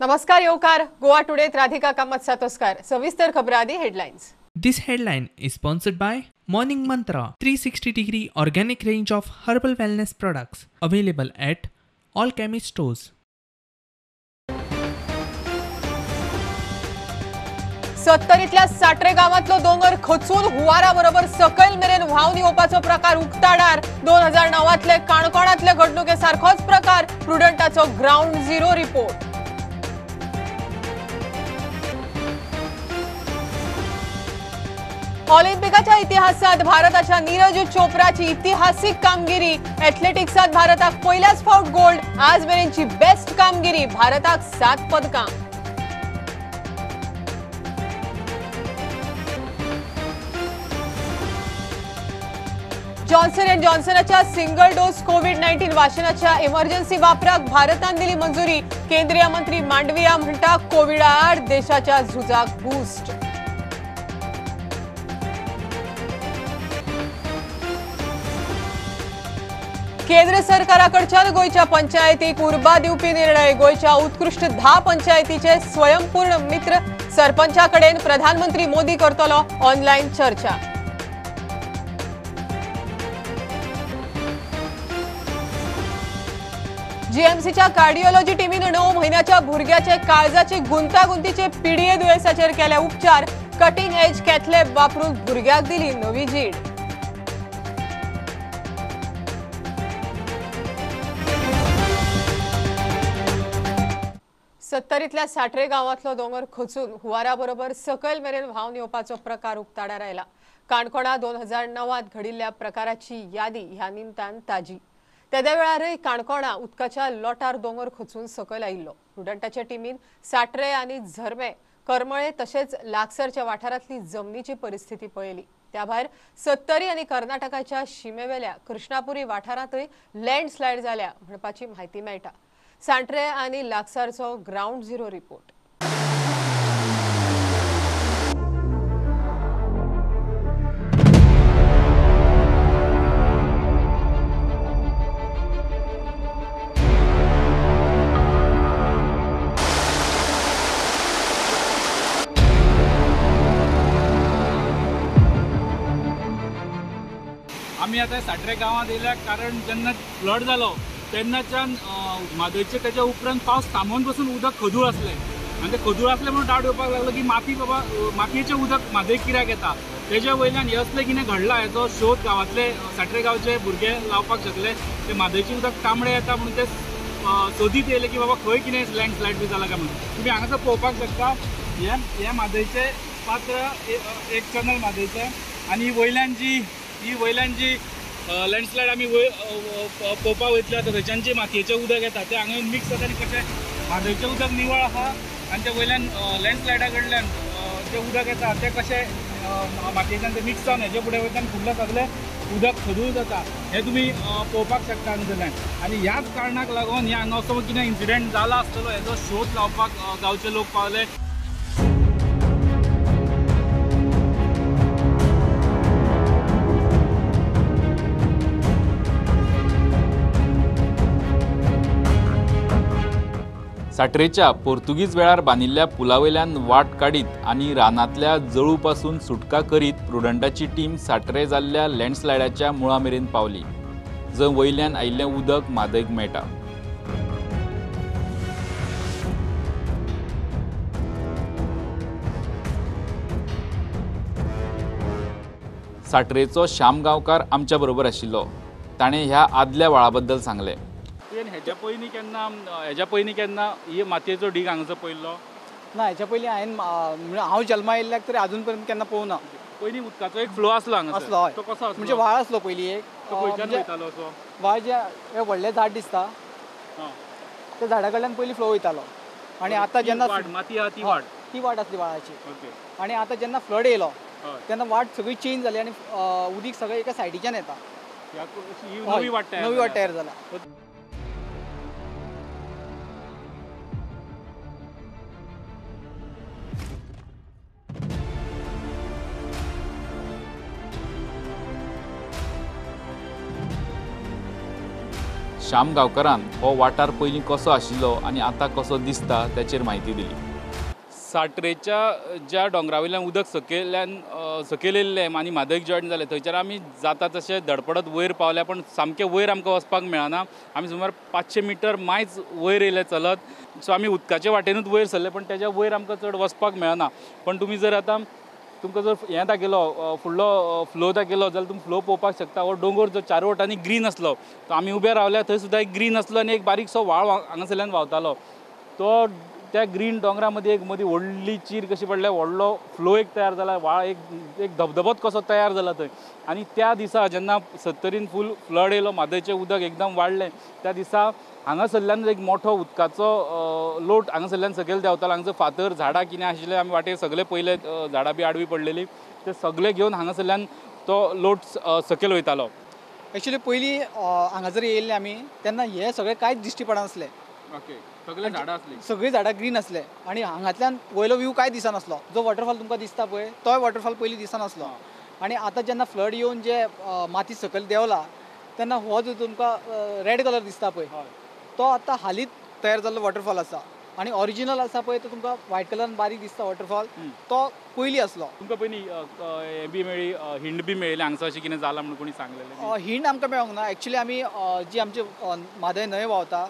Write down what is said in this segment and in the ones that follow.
नमस्कार येवकार गोवा टुडेत राधिका कामत सातोस्कार. सविस्तर खबरां आदी headlines. This headline is sponsored by Morning Mantra 360 degree organic range of herbal wellness products available at all chemist stores. सत्तरीतल्या Satre गावातलो दोंगर खचून हुवारा बरोबर सकयल मेरेन व्हांवन येवपाचो प्रकार उक्ताडार. 2009तले काणकोणातले घडणुके सारकोच प्रकार. प्रुडंटाचो ग्राउंड झिरो रिपोर्ट. ऑलिम्पिकाच्या इतिहासात भारताच्या नीरज चोप्राची इतिहासीक कामगिरी. एथलेटिक्सात भारताक पयल्याच फावट गोल्ड. आज मेरेनची बेस्ट कामगिरी. भारताक 7 पदकां. जॉन्सन अँड जॉन्सनाच्या सिंगल डोस कोविड-19 वाशिनाच्या इमर्जन्सी वापराक भारतान दिली मंजुरी. केंद्रीय मंत्री मांडविया म्हणटा कोविडा आड देशाच्या झुजाक बूस्ट. केंद्र सरकाराकडच्यान गोंयच्या पंचायतीक उर्बा दिवपी निर्णय. गोंयच्या उत्कृश्ट 10 पंचायतीचे स्वयंपूर्ण मित्र सरपंचा कडेन प्रधानमंत्री मोदी करतलो ऑनलायन चर्चा. जीएमसीच्या कार्डिओलॉजी टीमीन 9 म्हयन्याच्या भुरग्याचे काळजाचे गुंतागुंतीचे पीडीए दुयेंसाचेर केले उपचार. कटिंग एज कॅथलॅब वापरून भुरग्याक दिली नवी जीण. सत्तरीतल्या साट्रे गावातलो दोंगर खचून हुवारा बरोबर सकयल मेरेन व्हांवन येवपाचो प्रकार उक्ताडार आयला. काणकोणा 2009त घडिल्ल्या प्रकाराची यादी ह्या निमतान ताजी. तेद्या वेळारय काणकोणा उदकाच्या लोटार दोंगर खचून सकयल आयिल्लो. प्रुडंटाच्या टिमीन साट्रे आनी झरमे करमळे तशेंच लागसरच्या वाठारांतली जमनीची परिस्थिती पळयली. त्या भायर सत्तरी आनी कर्नाटकाच्या शिमेवेल्या कृष्णापुरी वाठारांतय लँडस्लायड जाल्या म्हणपाची म्हायती मेळटा. सांट्रे आनी लागसारचो ग्राउंड झिरो रिपोर्ट. आमी आतां साट्रे गांवांत येयल्या कारण जेन्ना फ्लड जालो तेन्नाच्यान म्हादयचे तेच्या उपरांत पावस थांबोवन बसून उदक खदूळ आसलें आनी तें खदूळ आसलें म्हणून डावट येवपाक लागलो की माती बाबा मातयेचें उदक म्हादय कित्याक येता. तेज्या वयल्यान हें असलें कितें घडलां हेचो शोध गांवांतले साट्रे गांवचे भुरगे लावपाक शकले. ते म्हादयचें उदक तांबडें येता म्हणून ते सोदीत येयले की बाबा खंय कितें लँडस्लायड बी जाला काय म्हणून. तुमी हांगासर पळोवपाक शकता हें म्हादयचें पात्र एक चॅनल म्हादयचें आनी वयल्यान जी लँडस्लायड आमी पळोवपाक वयतले आतां थंयच्यान जी मातयेचें उदक येता तें हांगा मिक्स जाता आनी कशें म्हादयचें उदक निवळ आसा आनी तें वयल्यान लँडस्लायडा कडल्यान जें उदक येता तें कशें मातयेच्यान तें मिक्स जावन हेजे फुडें वयल्यान फुडलें सगळें उदक खदूळ जाता हें तुमी पळोवपाक शकता हांगासरल्यान. आनी ह्याच कारणाक लागून ह्या हांगा असो कितें इन्सिडंट जाला आसतलो हेजो शोध लावपाक गांवचे लोक पावले. साट्रेच्या पोर्तुगीज वेळार बांदिल्ल्या पुलावयल्यान वाट काडीत आनी रानांतल्या जळू पासून सुटका करीत प्रुडंटाची टीम साट्रे जाल्ल्या लँडस्लायडाच्या मुळा मेरेन पावली, जंय वयल्यान आयिल्लें उदक म्हादयक मेळटा. साट्रेचो श्याम गांवकार आमच्या बरोबर आशिल्लो. ताणें ह्या आदल्या व्हाळा बद्दल सांगलें. हेज्या पयलीं केन्ना ही मातयेचो ढीग हांगासर पळयल्लो ना? हेच्या पयलीं हांवें हांव जल्मा येयल्ल्याक तरी आजून पर्यंत केन्ना पळोवना. पयलीं उदकाचो एक फ्लो आसलो हांगा आसलो, हय. तो कसो आसलो? म्हणजे व्हाळ आसलो पयलीं एक. तो खंयच्यान वयतालो असो व्हाळ? जे हें व्हडलें झाड दिसता त्या झाडा कडल्यान पयलीं फ्लो वयतालो. आनी आतां जेन्ना माती आहा ती वाट, ती वाट आसली व्हाळाची. आनी आतां जेन्ना फ्लड येयलो तेन्ना वाट सगळी चेंज जाली आनी उदीक सगळें एका सायडीच्यान येता. नवी वाट तयार जाला. श्याम गांवकारान हो वाठार पयलीं कसो आशिल्लो आनी आतां कसो दिसता ताचेर म्हायती दिली. साट्रेच्या ज्या दोंगरा वयल्यान उदक सकयल्यान सकयल येयल्लें आनी म्हादयक जॉयन जालें थंयच्यान आमी जाता तशें धडपडत वयर पावले, पण सामकें वयर आमकां वचपाक मेळना. आमी सुमार 500 मिटर मायच वयर येयले चलत. सो आमी उदकाचे वाटेनूच वयर सरले, पण तेज्या वयर आमकां चड वचपाक मेळना. पण तुमी जर आतां तुमकां जर हें दाखयलो फुडलो फ्लो दाखयलो जाल्यार तुमी फ्लो पळोवपाक शकता. हो दोंगर जो चार वटांनी ग्रीन आसलो तो आमी उबे रावल्या थंय सुद्दां एक ग्रीन आसलो आनी एक बारीकसो व्हाळ हांगासरल्यान व्हांवतालो. तो त्या ग्रीन दोंगरा मदीं एक मदीं व्हडली चीर कशी पडल्या, व्हडलो फ्लो एक तयार जाला, व्हाळ एक एक धबधबोच कसो तयार जाला थंय. आनी त्या दिसा जेन्ना सत्तरीन फूल फ्लड येयलो, म्हादयचें उदक एकदम वाडलें, त्या दिसा हांगासरल्यान एक मोठो उदकाचो लोट हांगासरल्यान सकयल देंवतालो. हांगासर फातर झाडां कितें आशिल्लें आमी वाटेर सगळे पयले झाडां बी आडवी पडलेली ते सगळे घेवन हांगासरल्यान तो लोट सकयल वयतालो. एक्चुअली पयलीं हांगासर येयल्ले आमी तेन्ना हे सगळे कांयच दिश्टी पडनासले. ओके, सगळे झाडां आसली, सगळीं झाडां ग्रीन आसले आनी हांगांतल्यान वयलो व्यू कांय दिसनासलो. जो वॉटरफॉल तुमकां दिसता पळय तोय वॉटरफॉल पयलीं दिसनासलो. आनी आतां जेन्ना फ्लड येवन जे माती सकयल देंवला तेन्ना हो जो तुमकां रेड कलर दिसता पळय तो आतां हालींच तयार जाल्लो वॉटरफॉल आसा. आनी ओरिजिनल आसा पळय तो तुमकां व्हायट कलरान बारीक दिसता वॉटरफॉल, तो पयलीं आसलो. तुमकां पयलीं हें बी मेळ्ळी, हिंड बी मेळ्ळी हांगसर अशें कितें जालां म्हणून कोणी सांगलेलें? हिंड आमकां मेळोंक ना. एक्चुअली आमी जी आमची म्हादय न्हंय व्हांवता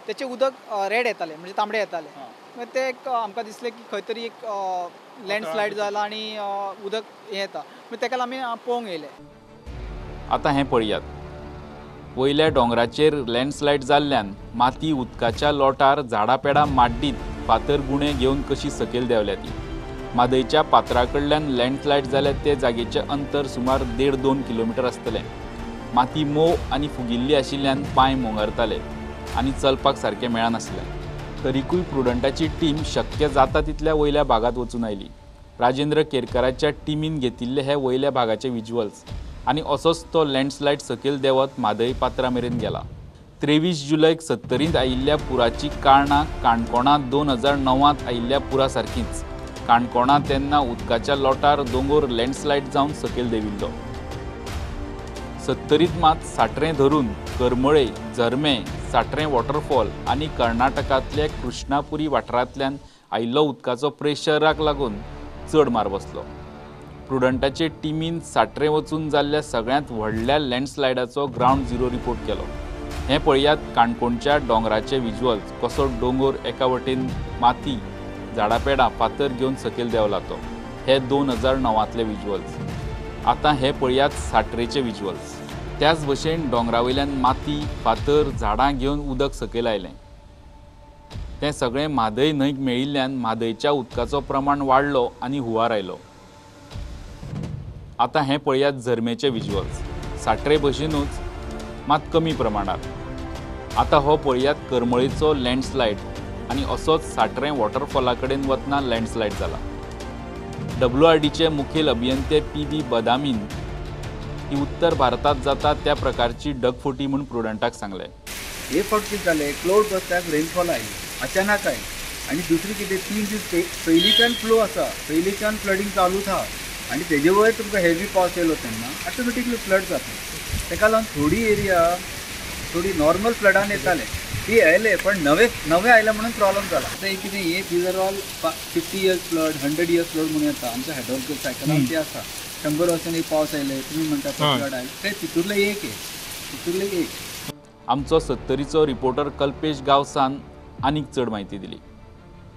तेचें उदक रेड येतालें, म्हणजे तांबडें येतालें. मागीर तें एक आमकां दिसलें की खंय तरी एक लँडस्लायड जाला आनी उदक हें येता, मागीर तेका आमी पळोवंक येयले. आतां हें पळयात, वयल्या दोंगराचेर लँडस्लायड जाल्ल्यान माती उदकाच्या लोटार झाडां पेडां माड्डीत फातर गुणे घेवन कशी सकयल देंवल्या ती. म्हादयच्या पात्रा कडल्यान लँडस्लायड जाल्या ते जागेचें अंतर सुमार 1.5-2 किलोमिटर आसतलें. माती मोव आनी फुगिल्ली आशिल्ल्यान पांय मोंगरताले आनी चलपाक सारकें मेळनासलें. तरीकूय प्रुडंटाची टीम शक्य जाता तितल्या वयल्या भागांत वचून आयली. राजेंद्र केरकाराच्या टिमीन घेतिल्ले हे वयल्या भागाचे विज्युअल्स आनी असोच तो लँडस्लायड सकयल देंवत म्हादय पात्रा मेरेन गेला. 23 जुलैक सत्तरींत आयिल्ल्या पुराची कारणां काणकोणां 2009 आयिल्ल्या पुरा सारकीच. काणकोणां तेन्ना उदकाच्या लोटार दोंगोर लँडस्लायड जावन सकयल देंविल्लो. सत्तरींत मात साट्रें धरून करमळे, झरमे, साट्रें वॉटरफॉल आनी कर्नाटकांतल्या कृष्णापुरी वाठारांतल्यान आयिल्लो उदकाचो प्रेशराक लागून चड मार बसलो. प्रुडंटाचे टिमीन साट्रें वचून जाल्ल्या सगळ्यांत व्हडल्या लँडस्लायडाचो ग्रावंड झिरो रिपोर्ट केलो. हें पळयात काणकोणच्या दोंगराचे विज्युअल्स, कसो दोंगोर एका वटेन माती, झाडां पेडां, फातर घेवन सकयल देंवला तो. हे 2009 विज्युअल्स. आतां हे पळयात साट्रेचे विज्युअल्स. त्याच भशेन दोंगरा वयल्यान माती, फातर, झाडां घेवन उदक सकयल आयलें. तें सगळें म्हादय न्हंयक मेळिल्ल्यान म्हादयच्या उदकाचो प्रमाण वाडलो आनी हुंवार आयलो. आतां हें पळयात झरमेचे विज्युअल्स, साट्रे भशेनूच मात कमी प्रमाणात. आतां हो पळयात करमळेचो लँडस्लायड आनी असोच साट्रें वॉटरफॉला कडेन वतना लँडस्लायड जाला. WRDचे मुखेल अभियंते PB बदामीन ही उत्तर भारतात जाता त्या प्रकारची ढगफुटी म्हूण प्रुडंटाक सांगलें. हे फावट कितें जालें, क्लाउड बर्स्टाक रेनफॉल आयली अचानक आयली आनी दुसरी कितें 3 दीस पयलींच्यान फ्लो आसा, पयलींच्यान फ्लडींग चालूच आहा आनी तेजे वयर तुमकां हेवी पावस येयलो तेन्ना ऑटोमॅटिकली फ्लड जाता. तेका लागून थोडी एरिया थोडी नॉर्मल फ्लडान येताले ती आयले, पण नवे नवे आयले म्हणून प्रॉब्लम जाला. आतां एक कितें हे these are all 50 years flood, 100 years flood म्हणून येता आमच्या हायड्रोलॉजिकल सायकलान ते आसा. 100 वर्सांनी एक पावस आयले तुमी म्हणटा फ्लड आयले, ते तितूंतले एक हे तितूंतले एक. आमचो सत्तरीचो रिपोर्टर कल्पेश गांवसान आनीक चड म्हायती दिली.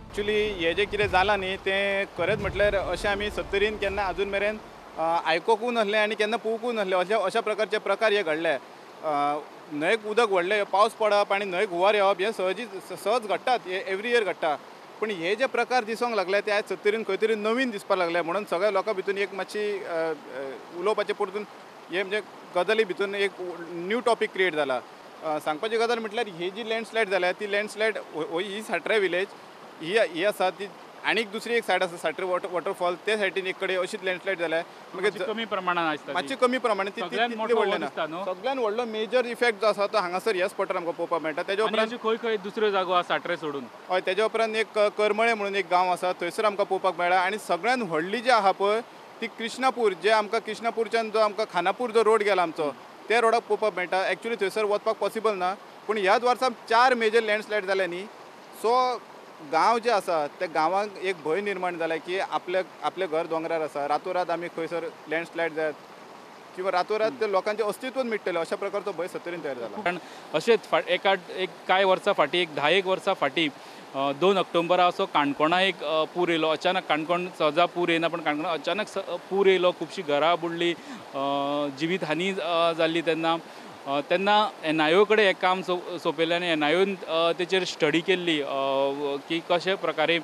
एक्चुली हे जे कितें जालां न्ही तें खरेंच म्हटल्यार अशें आमी सत्तरीन केन्ना आजून मेरेन आयकूंकूय नासलें आनी केन्ना पळोवंकूय नासलें. अशा प्रकारचे प्रकार हे घडले. न्हंयक उदक व्हडलें, पावस पडप आनी न्हंयक हुंवार येवप हें सहज घडटात, हे एवरी इयर घडटा. पूण हे जे प्रकार दिसूंक लागले ते आयज सत्तरीन खंय तरी नवीन दिसपाक लागले. म्हणून सगळ्या लोकां भितून एक मातशी उलोवपाचें परतून हे म्हणजे गजाली भितून एक न्यू टॉपीक क्रिएट जाला. सांगपाची गजाल म्हटल्यार ही जी लँडस्लायड जाल्या ती लँडस्लायड ही साट्रे विलेज ही आसा ती आनीक दुसरी एक सायड आसा साट्रे वॉटरफॉल, ते सायडीन एक कडेन अशीच लँडस्लायड जाल्या. मागीर कमी प्रमाणान आसता, मातशी कमी प्रमाणान, ती तितली व्हडली ना. सगळ्यान व्हडलो मेजर इफेक्ट जो आसा तो हांगासर ह्या स्पॉटार आमकां पळोवपाक मेळटा. तेज्या उपरांत खंय खंय दुसऱ्यो जागो आसा साट्रे सोडून? हय, तेज्या उपरांत एक करमळे म्हणून एक गांव आसा थंयसर आमकां पळोवपाक मेळटा. आनी सगळ्यान व्हडली जी आहा पळय ती कृष्णापूर, जे आमकां कृष्णापूरच्यान जो आमकां खानापूर जो रोड गेला आमचो त्या रोडाक पळोवपाक मेळटा. एक्चुअली थंयसर वचपाक पॉसिबल ना, पूण ह्याच वर्सा 4 मेजर लँडस्लायड जाले न्ही, सो गांव जे आसा त्या गांवांक एक भंय निर्माण जाला की आपले आपलें घर दोंगरार आसा, रातोरात आमी खंयसर लँडस्लायड जायत किंवा रातोरात ते लोकांचें अस्तित्व मिट्टलें अशा प्रकारचो भंय सत्तरीन तयार जाला. कारण अशेंच एक कांय वर्सां फाटीं, एक 10 वर्सां फाटीं 2 ऑक्टोबरा असो काणकोणा एक पूर येयलो. अचानक काणकोण सहजा पूर येयना, पण काणकोणा अचानक पूर येयलो, खुबशीं घरां बुडलीं, जिवीत हानी जाल्ली. तेन्ना तेन्ना एनआयओ कडेन हें काम सोंपयलें आनी एनआयओन तेचेर स्टडी केल्ली की कशे प्रकारे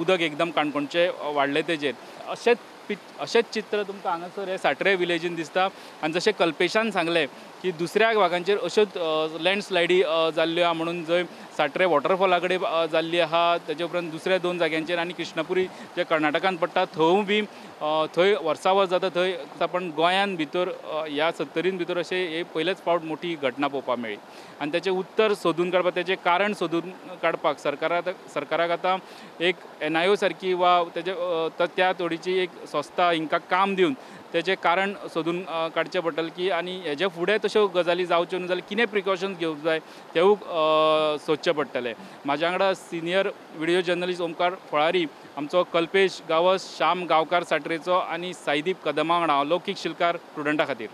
उदक एकदम काणकोणचें वाडलें तेजेर. अशेंच चित्र तुमकां हांगासर हे साट्रे विलेजीन दिसता. आनी जशें कल्पेशान सांगलें की दुसऱ्या भागांचेर अश्योच लँडस्लायडी जाल्ल्यो आहा म्हणून, जंय साट्रे वॉटरफॉला कडेन जाल्ली आहा, तेजे उपरांत दुसऱ्या 2 जाग्यांचेर आनी कृष्णपुरी जे कर्नाटकान पडटा थंय बी थंय वर्सावर जाता थंय. पण गोंयान भितर ह्या सत्तरीन भितर अशें हे पयलेच फावट मोठी घटना पळोवपाक मेळ्ळी. आनी तेचें उत्तर सोदून काडपाक, तेचें कारण सोदून काडपाक सरकाराक आतां एक एनआयओ सारकी वा तेजे त्या तोडीची एक संस्था हिंकां काम दिवन तेचें कारण सोदून काडचें पडटलें की आनी हेजे फुडें तश्यो गजाली जावच्यो न्हू जाल्यार कितें प्रिकॉशन्स घेवंक जाय तेवूय सोदचें पडटलें. म्हाज्या वांगडा senior video journalist Omkar Falari, आमचो कल्पेश गांवस, श्याम गांवकार साट्रेचो आनी साईदीप कदमा वांगडा लौकीक शिलकार, प्रुडंटा खातीर.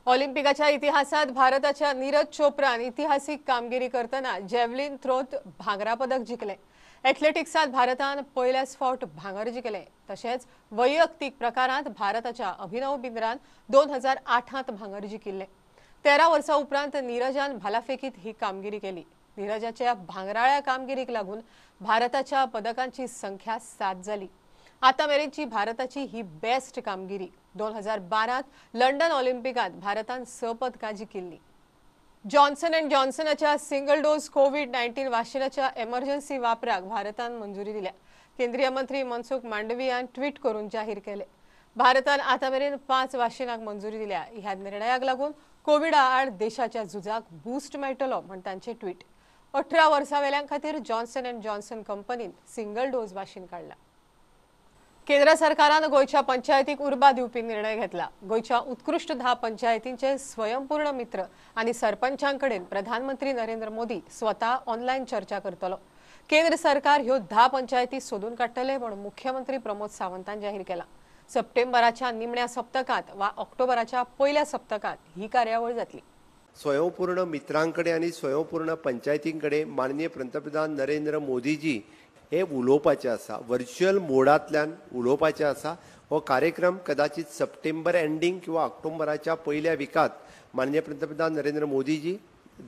ऑलिम्पिकाच्या इतिहासात भारताच्या नीरज चोप्रान इतिहासीक कामगिरी करतना जेवलिन थ्रोत भांगरा पदक जिखलें. एथलेटिक्सात भारतान पयल्याच फावट भांगर जिखलें. तशेंच वैयक्तीक प्रकारांत भारताच्या अभिनव बिंद्रान 2008 भांगर जिखिल्लें. 13 वर्सां उपरांत नीरजान भालाफेकीत ही कामगिरी केली. नीरजाच्या भांगराळ्या कामगिरीक लागून भारताच्या पदकांची संख्या 7 जाली. आतां मेरेनची भारताची ही बेस्ट कामगिरी. 2012 लंडन ऑलिम्पिकात भारतान 6 पदकां जिखिल्लीं. जॉन्सन अँड जॉन्सनाच्या सिंगल डोस कोविड-19 वाशिनाच्या एमर्जन्सी वापराक भारतान मंजुरी दिल्या. केंद्रीय मंत्री मनसुख मांडवियान ट्वीट करून जाहीर केले. भारतान आतां मेरेन 5 वाशिनाक मंजुरी दिल्या. ह्या निर्णयाक लागून कोविडा आड देशाच्या झुजाक बूस्ट मेळटलो म्हण तांचे ट्वीट. 18 वर्सां वेल्यां खातीर जॉन्सन अँड जॉन्सन कंपनीन सिंगल डोस वाशीन काडला. केंद्र सरकारान गोंयच्या पंचायतीक उर्बा दिवपी निर्णय घेतला. गोंयच्या उत्कृश्ट 10 पंचायतींचे स्वयंपूर्ण मित्र आनी सरपंचां कडेन प्रधानमंत्री नरेंद्र मोदी स्वता ऑनलायन चर्चा करतलो. केंद्र सरकार ह्यो 10 पंचायती सोदून काडटले म्हूण मुख्यमंत्री प्रमोद सावंतान जाहीर केला. सप्टेंबराच्या निमण्या सप्तकांत वा ऑक्टोबराच्या पयल्या सप्तकांत ही कार्यावळ जातली. स्वयंपूर्ण मित्रांकडे आनी स्वयंपूर्ण पंचायतींकडे माननीय पंतप्रधान नरेंद्र मोदीजी हे उलोवपाचें आसा, व्हर्च्युअल मोडांतल्यान उलोवपाचें आसा. हो कार्यक्रम कदाचित सप्टेंबर एंडींग किंवा ऑक्टोबराच्या पयल्या विकात माननीय पंतप्रधान नरेंद्र मोदीजी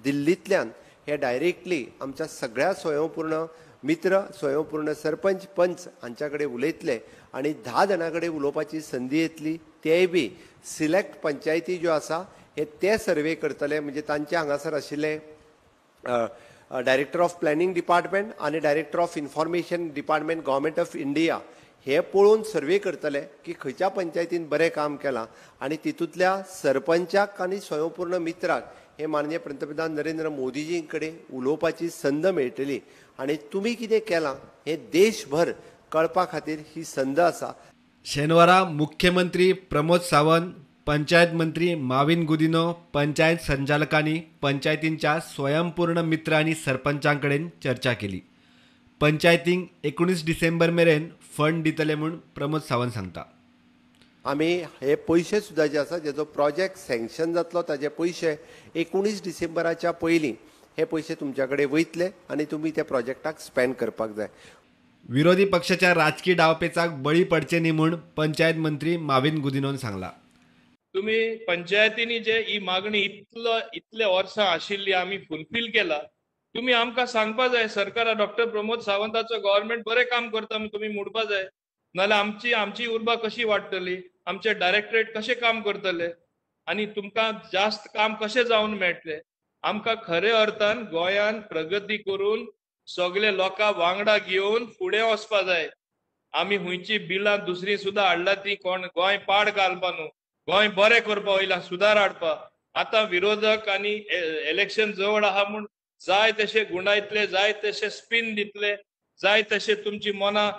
दिल्लींतल्यान हे डायरेक्टली आमच्या सगळ्या स्वयंपूर्ण मित्र, स्वयंपूर्ण सरपंच, पंच हांच्या कडेन उलयतले आनी 10 जाणां कडेन उलोवपाची संदी येतली. तेय बी सिलेक्ट पंचायती ज्यो आसा हे ते सर्वे करतले, म्हणजे तांचे हांगासर आशिल्ले डायरेक्टर ऑफ प्लॅनिंग डिपार्टमेंट आनी director of information department government of India हे पळोवन सर्वे करतले की खंयच्या पंचायतीन बरें काम केलां आनी तितूंतल्या सरपंचाक आनी स्वयंपूर्ण मित्राक हे माननीय पंतप्रधान नरेंद्र मोदीजी कडेन उलोवपाची संद मेळटली आनी तुमी कितें केलां हें देशभर कळपा खातीर ही संद आसा. शेनवारा मुख्यमंत्री प्रमोद सावंत, पंचायत मंत्री माविन गुदिनो, पंचायत संचालकांनी पंचायतींच्या स्वयंपूर्ण मित्र आनी सरपंचां कडेन चर्चा केली. पंचायतींक 19 डिसेंबर मेरेन फंड दितले म्हूण प्रमोद सावंत सांगता. आमी हे पयशे सुद्दां जे आसा जेजो प्रोजेक्ट सँक्शन जातलो ताजे पयशे 19 डिसेंबराच्या पयलीं हे पयशे तुमच्या कडेन वयतले आनी तुमी त्या प्रोजेक्टाक स्पेंड करपाक जाय. विरोधी पक्षाच्या राजकी डावपेचाक बळी पडचे न्ही म्हूण पंचायत मंत्री माविन गुदिनोन सांगला. तुमी पंचायतींनी जे ही मागणी इतले वर्सां आशिल्ली आमी फुलफील केला, तुमी आमकां सांगपा जाय. सरकारा डॉक्टर प्रमोद सावंताचो गव्हर्मेंट बरें काम करता म्हूण तुमी म्हणपा जाय, नाजाल्यार आमची उर्बा कशी वाडटली, आमचे डायरेक्टरेट कशें काम करतले आनी तुमकां जास्त काम कशें जावन मेळटलें. आमकां खरे अर्थान गोंयान प्रगती करून सगळे लोकां वांगडा घेवन फुडें वचपा जाय. आमी हुंयची बिलां दुसरी सुद्दां हाडला ती कोण गोंय पाड घालपा न्हू, गोंय बरें करपा वयला, सुदार हाडपा. आतां विरोधक आनी इलेक्शन जवळ आहा म्हूण जाय तशे गुंडायतले, जाय तशे स्पिन दितले, जाय तशे तुमची मनां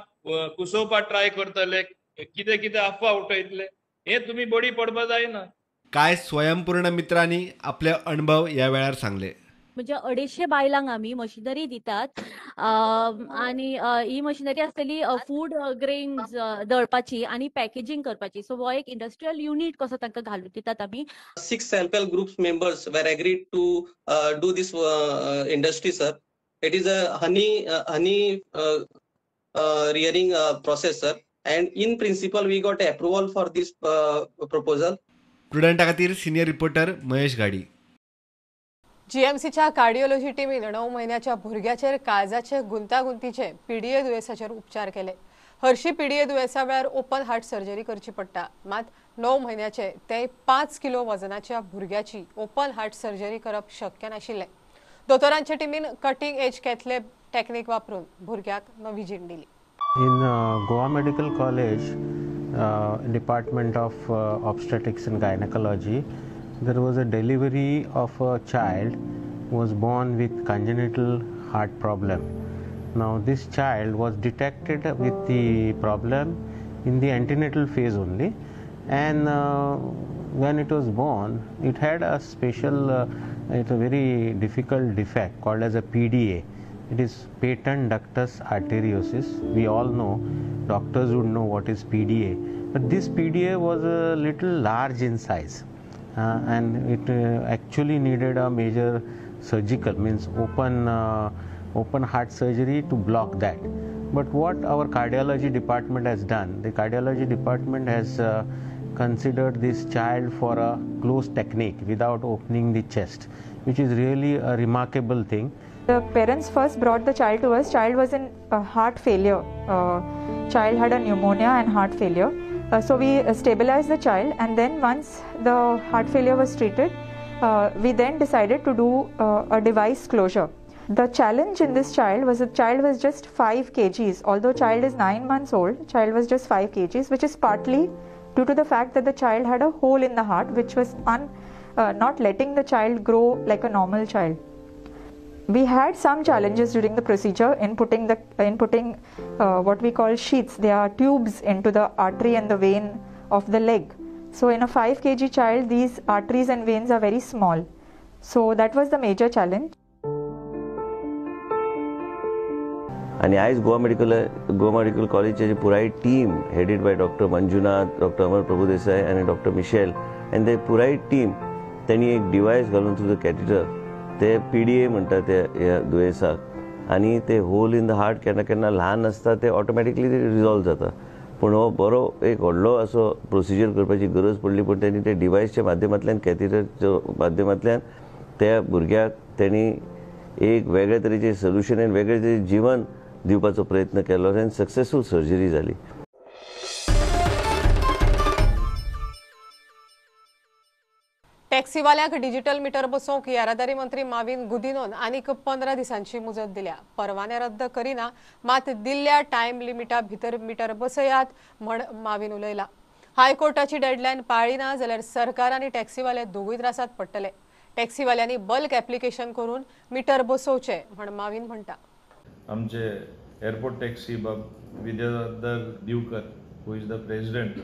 कुसोवपा ट्राय करतले, कितें कितें अफवा उठयतले. हे तुमी बडी पडपा जायना. कांय स्वयंपूर्ण मित्रांनी आपले अणभव ह्या वेळार सांगले. म्हणजे 250 बायलांक आमी मशिनरी दितात आनी ही मशिनरी आसतली फूड ग्रेन्स दळपाची आनी पॅकेजींग करपाची. सो हो एक इंडस्ट्रियल युनिट कसो तांकां घालून दितात आमी. 6 self-help groups members were agreed to do this industry, sir. It is a honey rearing process, sir. And in principle, we got approval for this proposal. प्रुडंटा खातीर सिनियर रिपोर्टर महेश गाडी. जीएमसीच्या cardiology टीमीन 9 म्हयन्याच्या भुरग्याचेर काळजाचे गुंतागुंतीचे पीडीए दुयेंसाचेर उपचार केले. हरशी पीडीए दुयेंसा वेळार ओपन हार्ट सर्जरी करची पडटा, मात 9 म्हयन्याचे ते 5 किलो वजनाच्या भुरग्याची ओपन हार्ट सर्जरी करप शक्य नाशिल्लें. दोतोरांच्या टीमीन कटिंग एज कॅथलॅब टेक्निक वापरून भुरग्याक नवी जीण दिली. In Goa Medical College, Department of Obstetrics and Gynecology, there was a delivery of a child who was born with congenital heart problem. Now this child was detected with the problem in the antenatal phase only, and when it was born, it had a special, it's a very difficult defect called as a PDA. It is patent ductus arteriosus. We all know, doctors would know what is PDA. But this PDA was a little large in size, and it actually needed a major surgical, means open heart surgery to block that. But what our cardiology department has done, the cardiology department has considered this child for a closed technique without opening the chest, which is really a remarkable thing. The parents first brought the child to us. Child was in heart failure. Child had a pneumonia and heart failure. So we stabilized the child, and then once the heart failure was treated, we then decided to do a device closure. The challenge in this child was the child was just 5 kgs. Although child is 9 months old, child was just 5 kgs, which is partly due to the fact that the child had a hole in the heart, which was not letting the child grow like a normal child. We had some challenges during the procedure in putting what we call sheaths. They are tubes into the artery and the vein of the leg. So in a 5 kg child, these arteries and veins are very small. So that was the major challenge. आनी आयज Goa medical कॉलेजची पुराय team headed by doctor Manjunath, doctor Amar Prabhudesai आनी doctor Mitchell आनी ते पुराय team तेणी एक डिवायस घालून थ्रू the catheter ते पीडीए म्हणटा ते ह्या दुयेंसाक आनी ते होल इन the heart केन्ना केन्ना ल्हान आसता ते ऑटोमॅटिकली रिजॉल्व जाता. पूण हो बरो एक व्हडलो असो प्रोसिजर करपाची गरज पडली, पूण तेणी ते डिवायसच्या माध्यमांतल्यान कॅथिटरच्या माध्यमांतल्यान त्या भुरग्याक तेणी एक वेगळे तरेचें सोल्युशन आनी वेगळे तरेचें जिवन दिवपाचो प्रयत्न केलो आनी सक्सेसफूल सर्जरी जाली. टॅक्सीवाल्यांक डिजिटल मिटर बसोवंक येरादारी मंत्री माविन गुदिनोन आनीक 15 दिसांची मुजत दिल्या. परवाने रद्द करिना, मात दिल्ल्या टायम लिमिटा भितर मिटर बसयात म्हण माविन उलयला. हायकोर्टाची डेडलायन पाळ्ळी ना जाल्यार सरकार आनी टॅक्सीवाले दोगूय त्रासांत पडटले. टॅक्सीवाल्यांनी बल्क एप्लिकेशन करून मिटर बसोवचे म्हण माविन म्हणटा. आमचे एअरपोर्ट टॅक्सी बाब Vidyadhar Divkar, who is the president,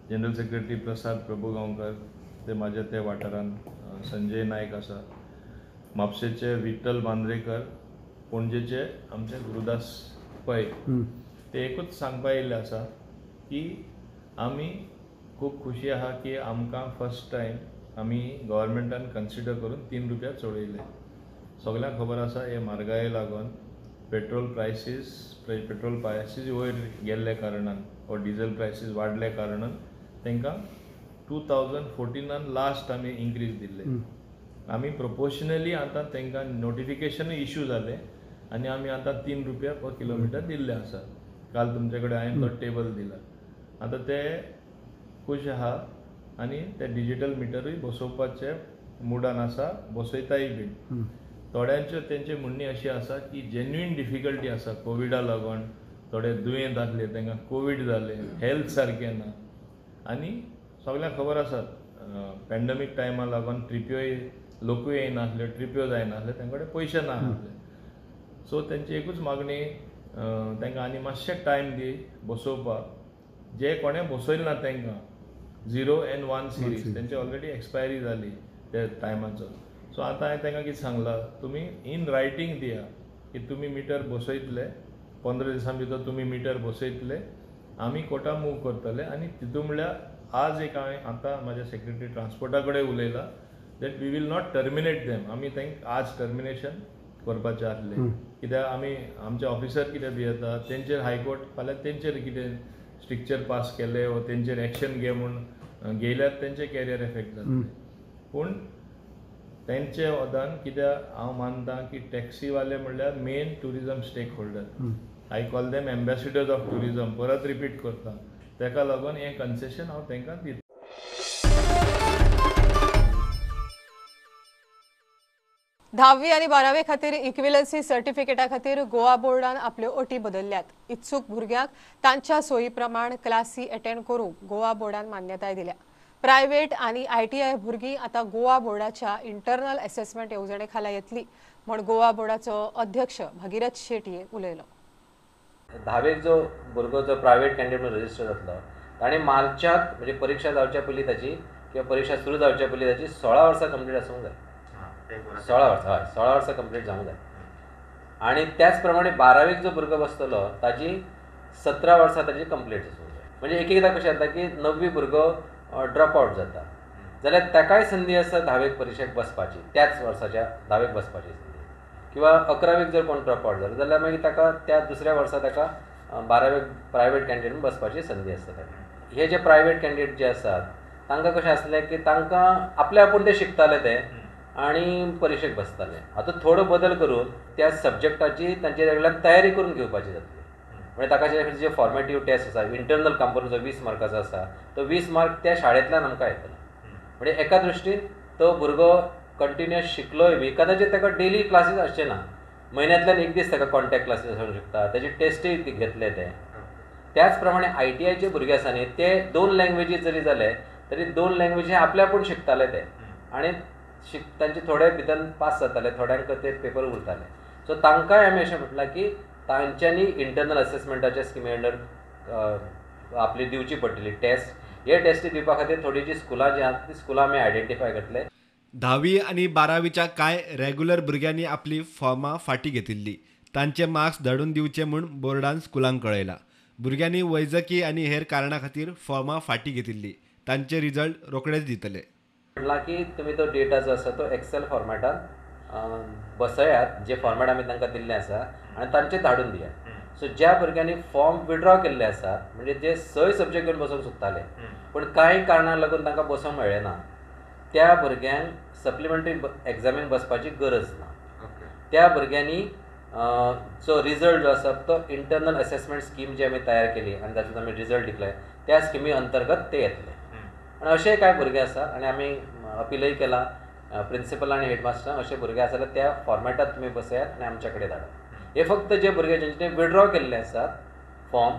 general secretary Prasad Prabhugaonkar, ते म्हाज्या त्या वाठारांत संजय नायक आसा, म्हापशेचे विठ्ठल बांद्रेकर, पणजेचे आमचे गुरुदास पै. ते एकूच सांगपा येयल्ले आसा की आमी खूब खुशी आहा की आमकां फर्स्ट टायम आमी गव्हर्मेंटान कन्सिडर करून 3 रुपया चडयले. सगल्यांक खबर आसा हे म्हारगाये लागून पेट्रोल प्रायसीस वयर गेल्ल्या कारणान वा डिझल प्रायसीस वाडल्या कारणान तांकां 2014 लास्ट आमी इन्क्रीज दिल्ले. आमी प्रोपोर्शनली आतां तांकां नोटिफिकेशनूय इशू जालें आनी आमी आतां 3 रुपया पर किलोमिटर दिल्ले आसा. काल तुमचे कडेन हांवें तो टेबल दिला. आतां ते खूश आहा आनी ते डिजिटल मिटरूय बसोवपाचे मुडान आसा, बसयताय बीन. थोड्यांच्यो तेंची म्हणणी अशी आसा की जेन्युइन डिफिकल्टी आसा कोविडा लागून, थोडे दुयेंत आसले तांकां कोवीड जालें, हेल्थ सारकें ना आनी सगल्यांक खबर आसा पॅन्डमीक टायमा लागून ट्रिप्योय लोकूय येयनासले, ट्रिप्यो जायनासले, तांचे कडेन पयशे ना आसले. सो तेंची एकूच मागणी, तांकां आनी मातशें टायम दी बसोवपाक. जे कोणें बसयलें ना तांकां 0 and 1 series तेंचे ऑलरेडी एक्सपायरी जाली त्या टायमाचो. सो आतां हांवें तांकां कितें सांगलां, तुमी इन रायटींग दिया की तुमी मिटर बसयतले 15 दिसां भितर, तुमी मिटर बसयतले, आमी कोटा मूव करतले. आनी तितून म्हणल्यार आज एक हांवें आतां म्हाज्या सेक्रेटरी ट्रान्सपोर्टा कडेन उलयलां that we will not terminate them. आमी तांकां आज टर्मिनेशन करपाचें आसलें कित्याक आमी आमचे ऑफिसर कितें भियेता तेंचेर हायकोर्ट फाल्यां तेंचेर कितें स्ट्रिक्चर पास केले वा तेंचेर एक्शन घे म्हूण घेयल्यार तेंचे कॅरियर एफेक्ट जातलें. पूण तेंचे वदान कित्याक हांव मानता की टॅक्सीवाले म्हणल्यार main tourism stakeholder. I call them ambassadors of tourism, परत रिपीट करता. तेका लागून हें कन्सेशन हांव तांकां दितां. धावी आनी बारावे खातीर इक्विलन्सी सर्टिफिकेटा खातीर गोवा बोर्डान आपल्यो अटी बदलल्यात. इत्सूक भुरग्यांक तांच्या सोयी प्रमाण क्लासी अटेंड करूंक गोवा बोर्डान मान्यताय दिल्या. प्रायव्हेट आनी ITI भुरगीं आतां गोवा बोर्डाच्या इंटरनल एसेसमेंट येवजणे खाला येतली म्हूण गोवा बोर्डाचो अध्यक्ष भगीरथ शेटये उलयलो. धावेक जो भुरगो जो प्रायव्हेट कॅन्डिडेट म्हणून रजिस्टर जातलो ताणें मार्चाक म्हणजे परिक्षा जावच्या पयलीं ताची किंवा परिक्षा सुरू जावच्या पयलीं ताची 16 वर्सां कंप्लीट आसूंक जाय. 16 वर्सां, हय, 16 वर्सां कंप्लीट जावंक जाय. आनी त्याच प्रमाणे बारावेक जो भुरगो बसतलो ताजी 17 वर्सां ताजी कंप्लीट आसूंक जाय. म्हणजे एक एकदां कशें जाता की णव्वी भुरगो ड्रॉप आवट जाता जाल्यार ताकाय संदी आसा धावेक परिक्षेक बसपाची, त्याच वर्साच्या धावेक बसपाची संदी. किंवा अकरावेक जर कोण ड्रॉप आवट जालो जाल्यार मागीर ताका त्या दुसऱ्या वर्सा ताका बारावेक प्रायवेट कॅन्डिडेट बसपाची संदी आसता. ताका हे जे प्रायवेट कॅन्डिडेट जे आसात तांकां कशें आसलें की तांकां आपले आपूण ते शिकताले ते आनी परिक्षेक बसताले. आतां थोडो बदल करून त्या सब्जॅक्टाची तांचे कडल्यान तयारी करून घेवपाची जातली. म्हणजे ताका जे फॉर्मेटीव टेस्ट आसा, इंटरनल कंपोनंट जो 20 मार्काचो आसा तो 20 मार्क त्या शाळेंतल्यान आमकां येतलो. म्हणजे एका दृश्टीन तो भुरगो कंटिन्युअस शिकलोय बी कदाचित ताका डेली क्लासीस आसचे ना, म्हयन्यांतल्यान एक दीस ताका कॉन्टॅक्ट क्लासीस आसूंक शकता, ताची टेस्टूय घेतले ते. त्याच प्रमाणे ITIचे भुरगे आसा न्ही ते 2 लँग्वेजी जरी जाले तरी 2 लँग्वेजी आपल्या आपूण शिकताले ते आनी तांचे थोडे भितर पास जाताले, थोड्यांक ते पेपर उरताले. सो तांकांय आमी अशें म्हटलां की तांच्यांनी इंटरनल असेसमेंटाच्या स्किमी अंडर आपली दिवची पडटली टेस्ट. हे टेस्टी दिवपा खातीर थोडी जी स्कुलां जी आसात ती स्कुलां आमी आयडेंटिफाय करतले. धावी आनी बारावीच्या कांय रेगुलर भुरग्यांनी आपली फॉर्मां फाटीं घेतिल्ली, तांचे मार्क्स धाडून दिवचे म्हूण बोर्डान स्कुलांक कळयलां. भुरग्यांनी वैजकी आनी हेर कारणां खातीर फॉर्मां फाटीं घेतिल्ली, तांचे रिजल्ट रोखडेच दितले. म्हटलां की तुमी तो डेटा जो आसा तो एक्सेल फॉर्मेटान बसयात, जे फॉर्मेट आमी तांकां दिल्लें आसा आनी तांचे धाडून दियात. सो ज्या भुरग्यांनी फॉर्म विड्रॉ केल्ले आसात म्हणजे जे 6 सब्जॅक्ट घेवन बसोवंक सोदताले पूण कांय कारणांक लागून तांकां बसोवंक मेळ्ळें ना, त्या भुरग्यांक सप्लिमेंटरी एग्जामीक बसपाची गरज ना. त्या भुरग्यांनी जो रिजल्ट जो आसा तो इंटरनल असेसमेंट स्कीम जी आमी तयार केली आनी तातूंत आमी रिजल्ट डिक्लेर त्या स्किमी अंतर्गत ते येतले. आनी अशे कांय भुरगे आसात आनी आमी अपिलय केलां प्रिंसिपल आनी हेडमास्टरांक, अशे भुरगे आसा जाल्यार त्या फॉर्मेटात तुमी बसयात आनी आमच्या कडेन धाडात. हे फक्त जे भुरगे जेंचे विड्रॉ केल्ले आसात फॉर्म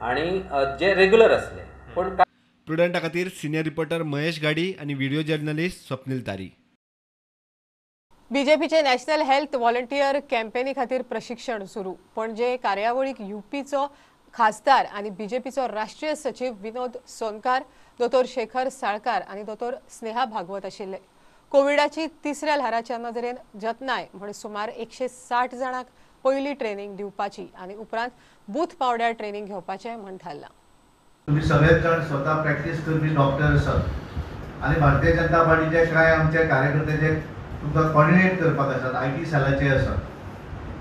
आनी जे रेगुलर आसले पूण. प्रुडंटा खातीर सिनियर रिपोर्टर महेश गाडी आनी व्हिडिओ जर्नलिस्ट स्वप्नील तारी. बीजेपीचे नॅशनल हेल्थ व्हॉलंटियर कॅम्पेनी खातीर प्रशिक्षण सुरू. पणजे कार्यावळीक युपीचो खासदार आनी बीजेपीचो राष्ट्रीय सचिव विनोद सोनकार, दोतोर शेखर साळकार आनी दोतोर स्नेहा भागवत आशिल्ले. कोविडाची तिसऱ्या ल्हाराच्या नदरेन जतनाय म्हण सुमार 160 जाणांक पयली ट्रेनिंग दिवपाची आनी उपरांत बूथ पावड्यार ट्रेनिंग घेवपाचें म्हण थारलां. तुम्ही सगळेच जाण स्वतः प्रॅक्टीस करपी डॉक्टर आसात आनी भारतीय जनता पार्टीचे कांय आमचे कार्यकर्ते जे तुमकां कॉर्डिनेट करपाक आसात, IT सेलाचे आसात,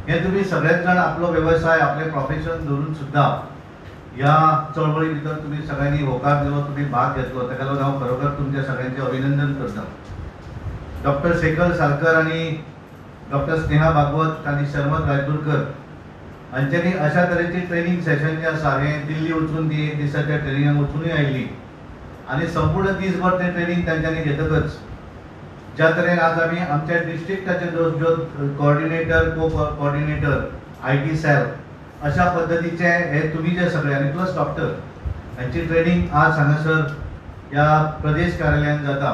हे तुम्ही सगळेच जाण आपलो वेवसाय आपलें प्रोफेशन धरून सुद्दां ह्या चळवळी भितर तुम्ही सगळ्यांनी होकार दिलो, तुम्ही भाग घेतलो, ताका लागून हांव खरोखर तुमच्या सगळ्यांचें अभिनंदन करता. डॉक्टर शेखर साळकर आनी डॉक्टर स्नेहा भागवत आनी शर्मत रायतुरकर हांच्यांनी अशा तरेची ट्रेनिंग सेशन जें आसा हें दिल्ली वचून ती एक दिसाच्या ट्रेनिंगाक वचुनूय आयिल्ली आनी संपूर्ण दीसभर तें ट्रेनिंग तांच्यांनी घेतकच ज्या तरेन आज आमी आमच्या डिस्ट्रिक्टाचे जो coordinator, co coordinator, IT cell अशा पद्दतीचे हे तुमी जे सगळे आनी प्लस डॉक्टर हांची ट्रेनिंग आज हांगासर ह्या प्रदेश कार्यालयान जाता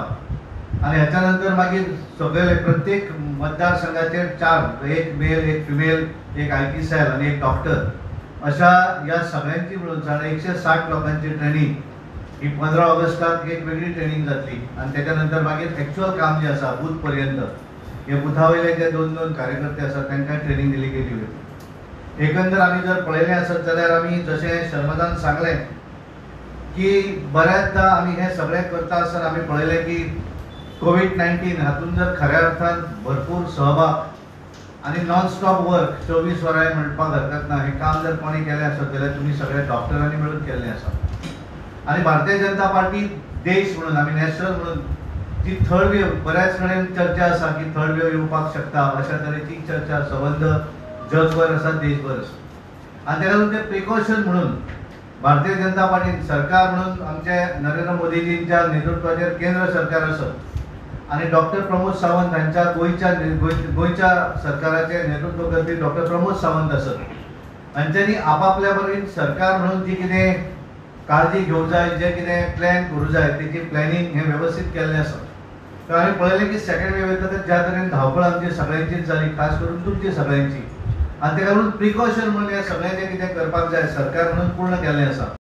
आनी ह्याच्या नंतर मागीर सगळे प्रत्येक मतदारसंघाचेर 4, एक मेल, एक फिमेल, एक IT cell आनी एक डॉक्टर अशा ह्या सगळ्यांची मिळून 160 लोकांची ट्रेनिंग ही 15 ऑगस्टाक एक वेगळी ट्रेनींग जातली आनी तेच्या नंतर मागीर एक्चुअल काम जें आसा बूथ पर्यंत हे बुथा वयले जे 2-2 कार्यकर्ते आसात तांकां ट्रेनींग दिली गेली वयतली. एकंदर आमी जर पळयलें आसत जाल्यार आमी जशें शर्मदान सांगलें की बऱ्याचदा आमी हें सगळें करता आसतना आमी पळयलें की कोवीड-19 हातून जर खऱ्या अर्थान भरपूर सहभाग आनी नॉन स्टॉप वर्क 24 वरां म्हणपाक हरकत ना, हें काम जर कोणी केलें आसत जाल्यार तुमी सगळ्या डॉक्टरांनी मेळून केल्लें आसा. आनी भारतीय जनता पार्टी देश म्हणून आमी नॅशनल म्हणून जी थर्ड वेव बऱ्याच कडेन चर्चा आसा की थर्ड वेव येवपाक शकता अशा तरेची चर्चा संबंद जगभर आसा, देशभर आसा. आनी तेका लागून ते प्रिकॉशन म्हणून भारतीय जनता पार्टी सरकार म्हणून आमचे नरेंद्र मोदीजींच्या नेतृत्वाचेर केंद्र सरकार आसत आनी डॉक्टर प्रमोद सावंत हांच्या गोंयच्या सरकाराचें नेतृत्व करपी डॉक्टर प्रमोद सावंत आसत हांच्यांनी आपापल्या बरोबर सरकार म्हणून जी कितें काळजी घेवंक जाय, जें कितें प्लॅन करूं जाय तेची प्लॅनिंग हें वेवस्थीत केल्लें आसा. तर हांवें पळयलें की सेकंड वेव येता तर ज्या तरेन धांवपळ आमची सगळ्यांचीच जाली, खास करून तुमची सगळ्यांची, आनी तेका लागून प्रिकॉशन म्हणून हें सगळें जें कितें करपाक जाय सरकार म्हणून पूर्ण केल्लें आसा.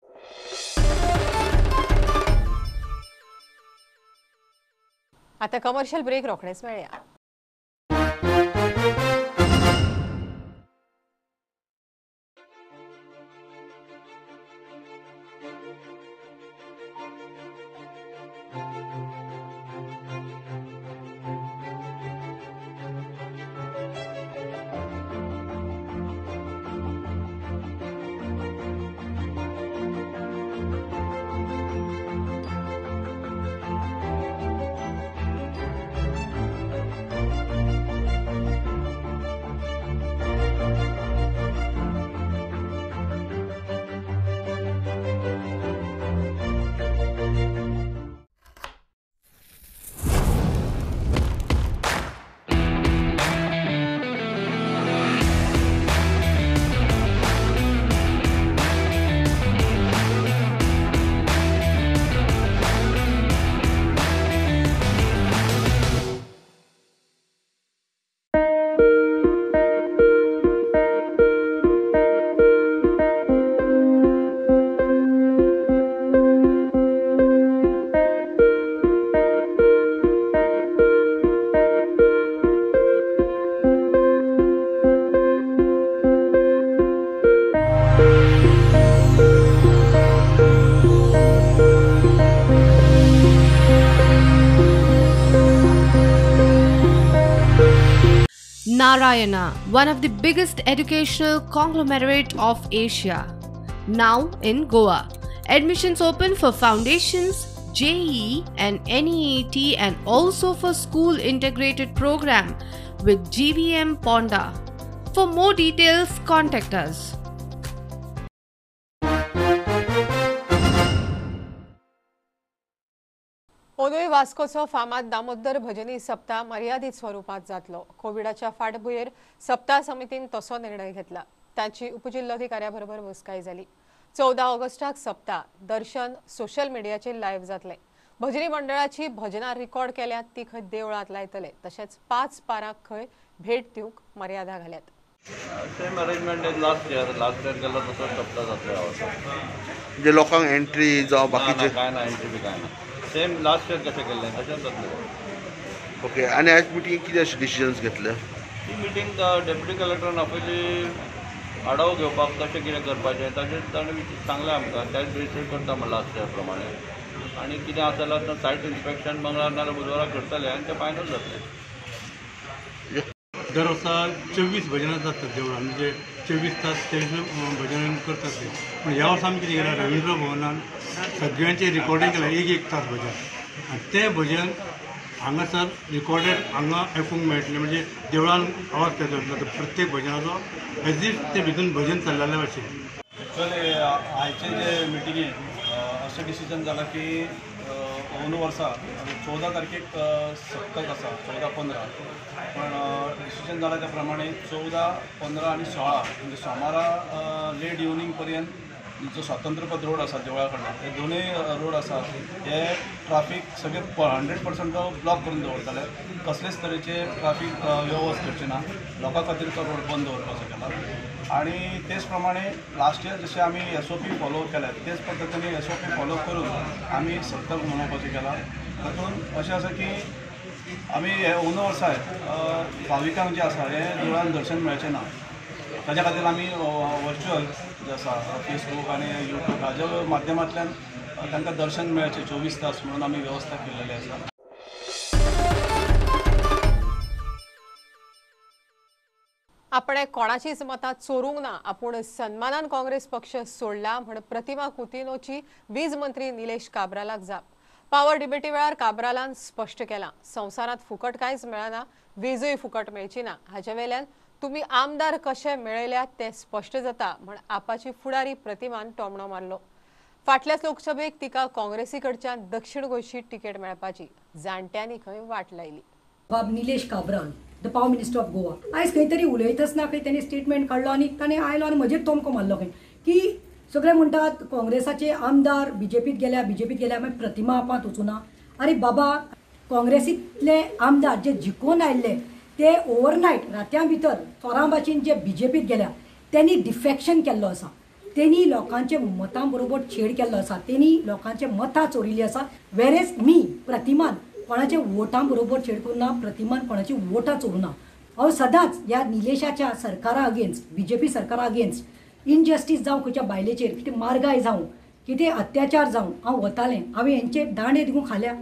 आता कमर्शियल ब्रेक रोखडेच मेळया. Narayana, one of the biggest educational conglomerate of Asia, now in Goa. Admissions open for foundations, JEE and NEET and also for school integrated program with GVM Ponda. For more details, contact us. ओदूय वास्कोचो फामाद दामोदर भजनी सप्ताह मर्यादीत स्वरूपात जातलो. कोविडाच्या फाटभुंयेर सप्ताह समितीन तसो निर्णय घेतला. तांची उपजिल्लोधिकाऱ्या बरोबर बसकाय जाली. 14 ऑगस्टाक सप्ताह दर्शन सोशल मिडियाचेर लायव्ह जातले. भजनी मंडळाची भजनां रिकॉर्ड केल्यात ती खंय देवळांत लायतले. तशेंच 5 पारांक खंय भेट दिवंक मर्यादा घाल्यात. Same arrangement as last year. Last year केला तसोच सप्ताह जातलो ह्या वर्सा. म्हणजे लोकांक एंट्री जावं बाकीचे काय ना, एंट्री बी काय ना. सेम लास्ट इयर कशें केल्लें तशेंच जातलें. ओके, आनी आयज मिटींग कितें अशें डिसिजन्स घेतले? ती मिटींग डेप्युटी कलेक्टरान आपयली आडाव घेवपाक कशें कितें करपाचें ताचेर ताणें सांगलें आमकां. त्याच बेसीर करता म्हण लास्ट इयर प्रमाणे. आनी कितें आसा जाल्यार सायट इन्स्पेक्शन मंगळार नाल्यार बुधवारा करतले आनी तें फायनल जातलें. दर वर्सा 24 भजनां जातात देवळान, म्हणजे 24 तास 24 भजन करतात ते. पूण ह्या वर्सा आमी कितें केलां, रवींद्र भवनान सगळ्यांचें रिकॉर्डींग केलां, 1-1 तास भजन. आनी तें भजन हांगासर रिकॉर्डेड हांगा आयकूंक मेळटलें. म्हणजे देवळान आवाज येतलो प्रत्येक भजनाचो, एज if ते भितून भजन चल्लेले भाशेन. एक्चुअली आयचे जे मिटिंगेन अशें डिसिजन जालां की अंदू वर्सा 14 तारखेक सप्तक आसा, 14-15. पण डिसिजन जालां त्या प्रमाणे 14, 15 आनी 16 म्हणजे सोमारा लेट इवनींग पर्यंत जो स्वातंत्र्यपथ रोड आसा देवळा कडल्यान, हे दोनूय रोड आसा हे ट्राफीक सगळे 100% ब्लॉक करून दवरतले. कसलेच तरेचे ट्राफीक वेवस्था करचे ना. लोकां खातीर तो रोड बंद दवरपाचो केला. आनी तेच प्रमाणे लास्ट इयर जशें आमी SOP follow केल्या तेच पद्दतीन SOP follow करून आमी सप्तक मनोवपाचें केलां. तातूंत अशें आसा की आमी हे अंदू वर्सा भाविकांक जें आसा हें देवळान दर्शन मेळचें ना, ताच्या खातीर आमी वर्च्युअल जें आसा फेसबूक आनी यूट्यूब हाज्या माध्यमांतल्यान तांकां दर्शन मेळचें 24 तास म्हणून आमी वेवस्था केलेली आसा. आपणे कोणाचीच मतां चोरूंक ना, आपूण सन्मानान काँग्रेस पक्ष सोडला म्हण प्रतिमा कुतिनोची वीज मंत्री निलेश काब्रालाक जाप. पावर डिबेटी वेळार काब्रालान स्पश्ट केलां, संवसारांत फुकट कांयच मेळना, वीजूय फुकट मेळची ना, हाचे वेल्यान तुमी आमदार कशे मेळयल्यात तें स्पश्ट जाता म्हण आपाची फुडारी प्रतिमान टोमणो मारलो. फाटल्याच लोकसभेक तिका काँग्रेसी कडच्यान दक्षिण गोंयची तिकेट मेळपाची जाणट्यांनी खंय वाट लायली. बाब Nilesh Cabral, the power minister of Goa, आयज खंय तरी उलयतासना खंय तेणी स्टेटमेंट काडलो आनी ताणें आयलो आनी म्हजेर तोमको मारलो खंय की सगळे म्हणटात काँग्रेसाचे आमदार बीजेपीत गेल्या, बीजेपीत गेल्या, मागीर प्रतिमा आपांत वचूना. अरे बाबा, काँग्रेसींतले आमदार जे जिखून आयिल्ले ते ओवरनायट रातयां भितर चोरां भाशेन जे बीजेपीत गेल्या तेणी डिफेक्शन केल्लो आसा, तेणी लोकांचे मतां बरोबर छेड केल्लो आसा, तेणी लोकांचे मतां चोरिल्ली आसा. वेरेज मी प्रतिमान कोणाच्या वोटां बरोबर छेड करूं ना, प्रतिमान कोणाची वोटां चोरूं ना. हांव सदांच ह्या निलेशाच्या सरकारा अगेन्स्ट, बीजेपी सरकारा अगेन्स्ट इनजस्टीस जावं खंयच्या बायलेचेर, कितें मारगाय जावं, कितें अत्याचार जावं, हांव वतालें. हांवें हेंचे दांडे देखून खाल्या,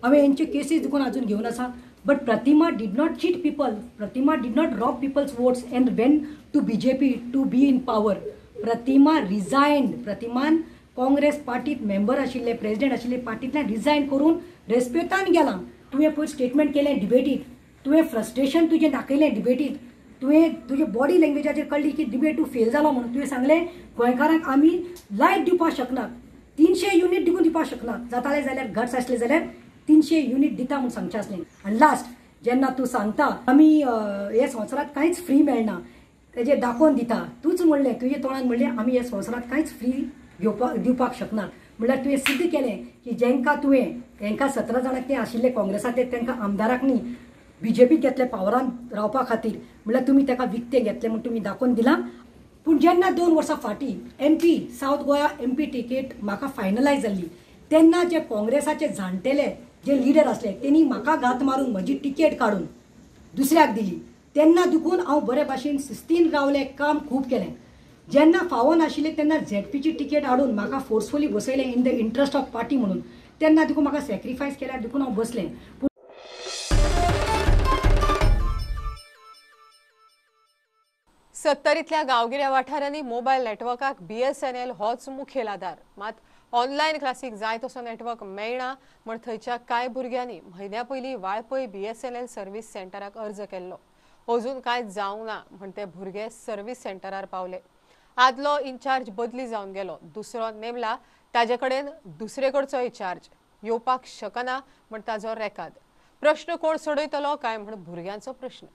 हांवें हेंचे केसीस देखून आजून घेवन आसा. But Pratima did not cheat people, Pratima did not rob people's votes and went to BJP to be in power. Pratima resigned. प्रतिमान काँग्रेस पार्टीत मेंबर आशिल्ले, प्रेजिडेंट आशिल्ले, पार्टींतल्यान रिजायन करून रेस्पेतान गेलां. तुवें पयर स्टेटमेंट केलें डिबेटीत, तुवें फ्रस्ट्रेशन तुजें दाखयलें डिबेटीत, तुवें तुजे बॉडी लँग्वेजाचेर कळ्ळी की डिबेट तूं फेल जालो म्हणून. तुवें सांगलें गोंयकारांक आमी लायट दिवपाक शकनात, 300 युनीट देखून दिवपाक शकनात, जातालें जाल्यार गट्स आसले जाल्यार 300 युनीट दिता म्हूण सांगचें आसलें. आनी लास्ट जेन्ना तूं सांगता आमी हे संवसारांत कांयच फ्री मेळना तेजें दाखोवन दिता, तूंच म्हणलें, तुजे तोंडान म्हणलें आमी हे संवसारांत कांयच फ्री घेवपाक दिवपाक शकनात. म्हणल्यार तुवें सिद्ध केलें की जेंकां तुवें तेंकां 17 जाणांक ते आशिल्ले काँग्रेसांतले तेंकां आमदाराक न्ही बीजेपीक घेतले पावरान रावपा खातीर, म्हणल्यार तुमी तेका विकतें घेतलें म्हूण तुमी दाखोवन दिलां. पूण जेन्ना 2 वर्सां फाटीं MP south Goa MP ticket म्हाका फायनलायज जाल्ली तेन्ना जे काँग्रेसाचे जाणटेले जे लिडर आसले तेणी म्हाका घात मारून म्हजी तिकेट काडून दुसऱ्याक दिली. तेन्ना दुखून हांव बरे भाशेन शिस्तीन रावलें, काम खूब केलें. जेन्ना फावो नाशिल्लें तेन्ना झेडपीची तिकेट हाडून म्हाका forcefully बसयलें in the interest of party म्हणून, तेन्ना देखून म्हाका सॅक्रिफायस केल्यार देखून हांव बसलें. सत्तरींतल्या गांवगिऱ्या वाठारांनी मोबायल नेटवर्काक BSNL होच मुखेल आदार. मात ऑनलायन क्लासीक जाय तसो नेटवर्क मेळना म्हण थंयच्या कांय भुरग्यांनी म्हयन्या पयलीं वाळपय BSNL service सेंटराक अर्ज केल्लो. अजून कांय जावंक ना म्हण ते भुरगे सर्वीस सेंटरार पावले. आदलो इन्चार्ज बदली जावन गेलो, दुसरो नेमला, ताजे कडेन दुसरे कडचो इन्चार्ज येवपाक शकना म्हण ताजो रेकाद. प्रश्न कोण सोडयतलो काय म्हण भुरग्यांचो प्रश्न.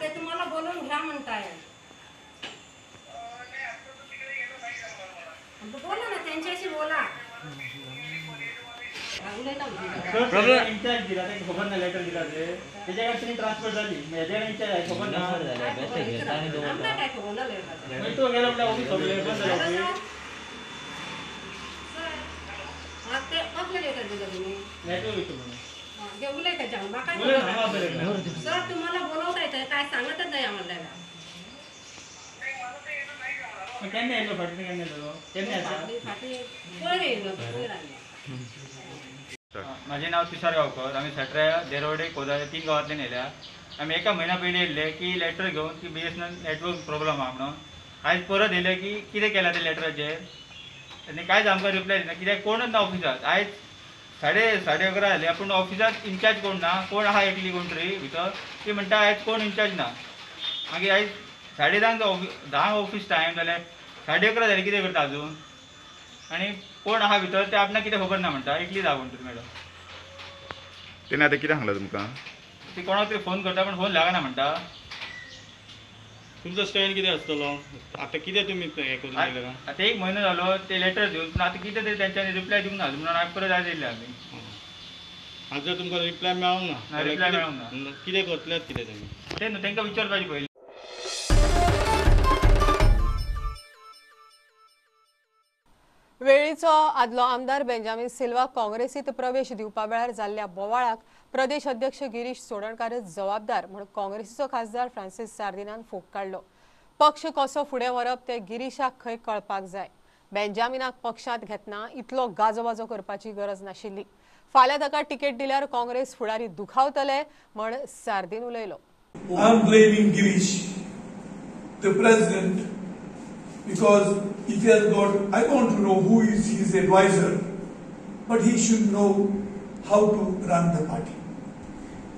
ते तुम्हाला बोलून घ्या म्हणताय, बोला ना त्यांच्याशी बोला. इंचार्ज दिला ताका खबर ना, लेटर दिला ते तेच्या कडच्यान ट्रान्सफर जाली, हेजे इंचार्ज खबर ना. तो गेलो म्हणल्यार ऑफीस सोंपलें, बंद जालें ऑफीस. कसलें लेटर दिलं तुम्ही? लेटर दितो म्हणून सर तुम्हाला बोलवता येतं काय सांगतच नाही आम्हाला. केन्ना येयलो फाटीं, केन्ना येयलो, केन्ना फाटीं पयर येयलो, पयर आयलो. म्हाजें नांव तुषार गांवकर. आमी सट्र्या, देरोडे, कोदाळे 3 गांवांतल्यान येयल्या. आमी एका म्हयन्या पयलीं येयल्ले की लेटर घेवन की BSNL network problem आहा म्हणून. आयज परत येयले की कितें केलां तें लेटराचेर आनी कांयच आमकां रिप्लाय दिना, कित्याक कोणच ना ऑफिसांत. आयज 11:30 जाली पूण ऑफिसांत इन्चार्ज कोण ना, कोण आहा एकली कोण तरी भितर, ती म्हणटा आयज कोण इन्चार्ज ना. मागीर आयज 10:30 10 ऑफीस टायम जाल्यार 11:30 जाली, कितें करता अजून? आनी कोण आहा भितर ते आपणाक कितें खबर ना म्हणटा, एकलीच आहा कोण तरी मॅडम. तेणी आतां कितें सांगलां तुमकां? ती कोणाक तरी फोन करता पण फोन लागना म्हणटा. तुमचो स्टँड कितें आसतलो आतां? कितें तुमी हें करून गेले? आतां 1 म्हयनो जालो ते लेटर दिवन, पूण आतां कितें तरी तेंच्यांनी रिप्लाय दिवंक ना म्हणून आमी परत आयज येयल्ले आमी. आनी जर तुमकां रिप्लाय मेळोंक ना, रिप्लाय मेळोंक ना, कितें करतले कितें तुमी तें न्हू तांकां विचारपाचें पयलीं. वेळीचो आदलो आमदार बेंजामीन सिल्वा काँग्रेसीत प्रवेश दिवपा वेळार जाल्ल्या बोवाळाक प्रदेश अध्यक्ष गिरीश चोडणकारच जबाबदार म्हूण काँग्रेसीचो खासदार फ्रांसीस सार्दिनान फोग काडलो. पक्ष कसो फुडें व्हरप तें गिरीशाक खंय कळपाक जाय. बेंजामिनाक पक्षांत घेतना इतलो गाजोबाजो करपाची गरज नाशिल्ली. फाल्यां ताका तिकेट दिल्यार काँग्रेस फुडारी दुखावतले म्हण सार्दिन उलयलो. I am blaming Girish, the president, because if he has got, I want to know who is his advisor, but he should know how to run the party.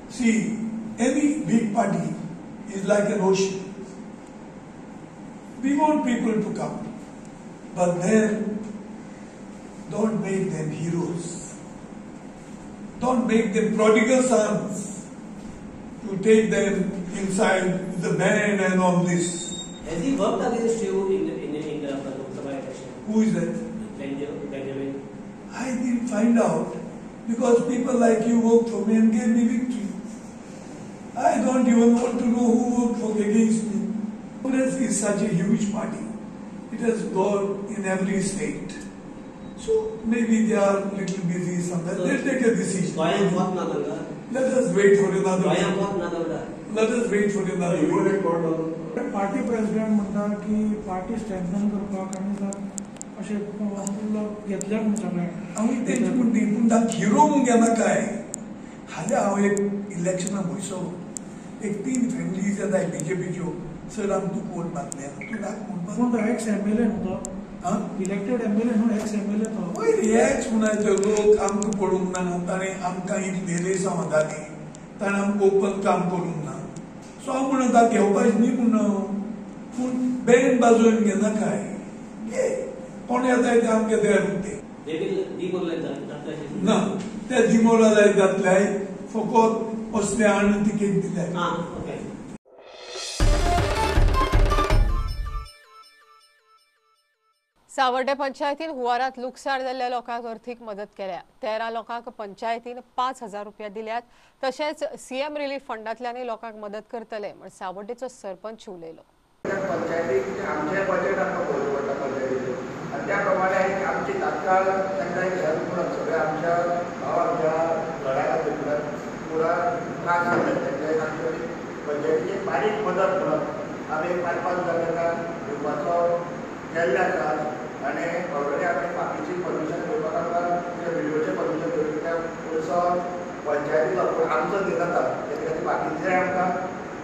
See, any big party is like an ocean. We want people to come, but then don't make them heroes. Don't make them prodigal sons to take them inside the band and all this. Has he worked against you in the Lok Sabha election? Who is that? Benjamin. I didn't find out because people like you worked for me and gave me victory. I don't even want to know who worked for against me. Congress is such a huge party. It has gone in every state. So maybe they are little busy somewhere. So, they'll take a decision. Let us wait for another. Let us wait for another. Party president म्हणटा की party strengthen करपाक आनी अशें घेतल्या म्हूण सगळें हांव तेंचे म्हूण न्ही, पूण तांकां हिरो म्हूण घेना काय. हाल्यां हांव एक इलेक्शनाक वयसो एक 3 फॅमिलीज येताय बीजेपीच्यो, सर आम तूं वोट मारले तूं नाका म्हूण. पूण तो एक्स एमएलए न्हू तो, इलेक्टेड एमएलए न्हू, एक्स एमएलए तो. वयर एक्स म्हणून लोक आमकां पडूंक ना, ताणें आमकां इतली रेसां वताली, ताणें आमकां ओपन काम करूंक ना. सो हांव म्हणटा घेवपाचें न्ही म्हूण, पूण बँड बाजून घेना काय. घे कोण येताय ते आमकां तयार उरते ना, ते डिमोरलायज जातले फकत असले हाडून तिकेट दिले. सावर्डे पंचायतीन हुवारांत लुकसाण जाल्ल्या लोकांक अर्थीक मदत केल्या. 13 लोकांक पंचायतीन 5,000 रुपया दिल्यात. तशेंच सीएम रिलीफ फंडांतल्यानय लोकांक मदत करतले म्हण सावर्डेचो सरपंच उलयलो. पंचायतीक आमचें बजेट आमकां पळोवचें पडटा पंचायतीचें, आनी त्या प्रमाणे आमची तात्काळ तांकां एक हेल्प म्हणून सगळ्या आमच्या भाव आमच्या घरा खातीर म्हणल्यार पुरा त्रास जाले तांकां एक आमची पंचायतीची एक बारीक मदत म्हणून आमी एक 5-5 हजार तांकां दिवपाचो केल्ले आसा. आनी ऑलरेडी आमी बाकीची परमिशन घेवपाक आमकां व्हिडियोचें परमिशन घेवप कित्याक पयसो पंचायतीचो पूण आमचो दिनाता, तेजे खातीर बाकीचे आमकां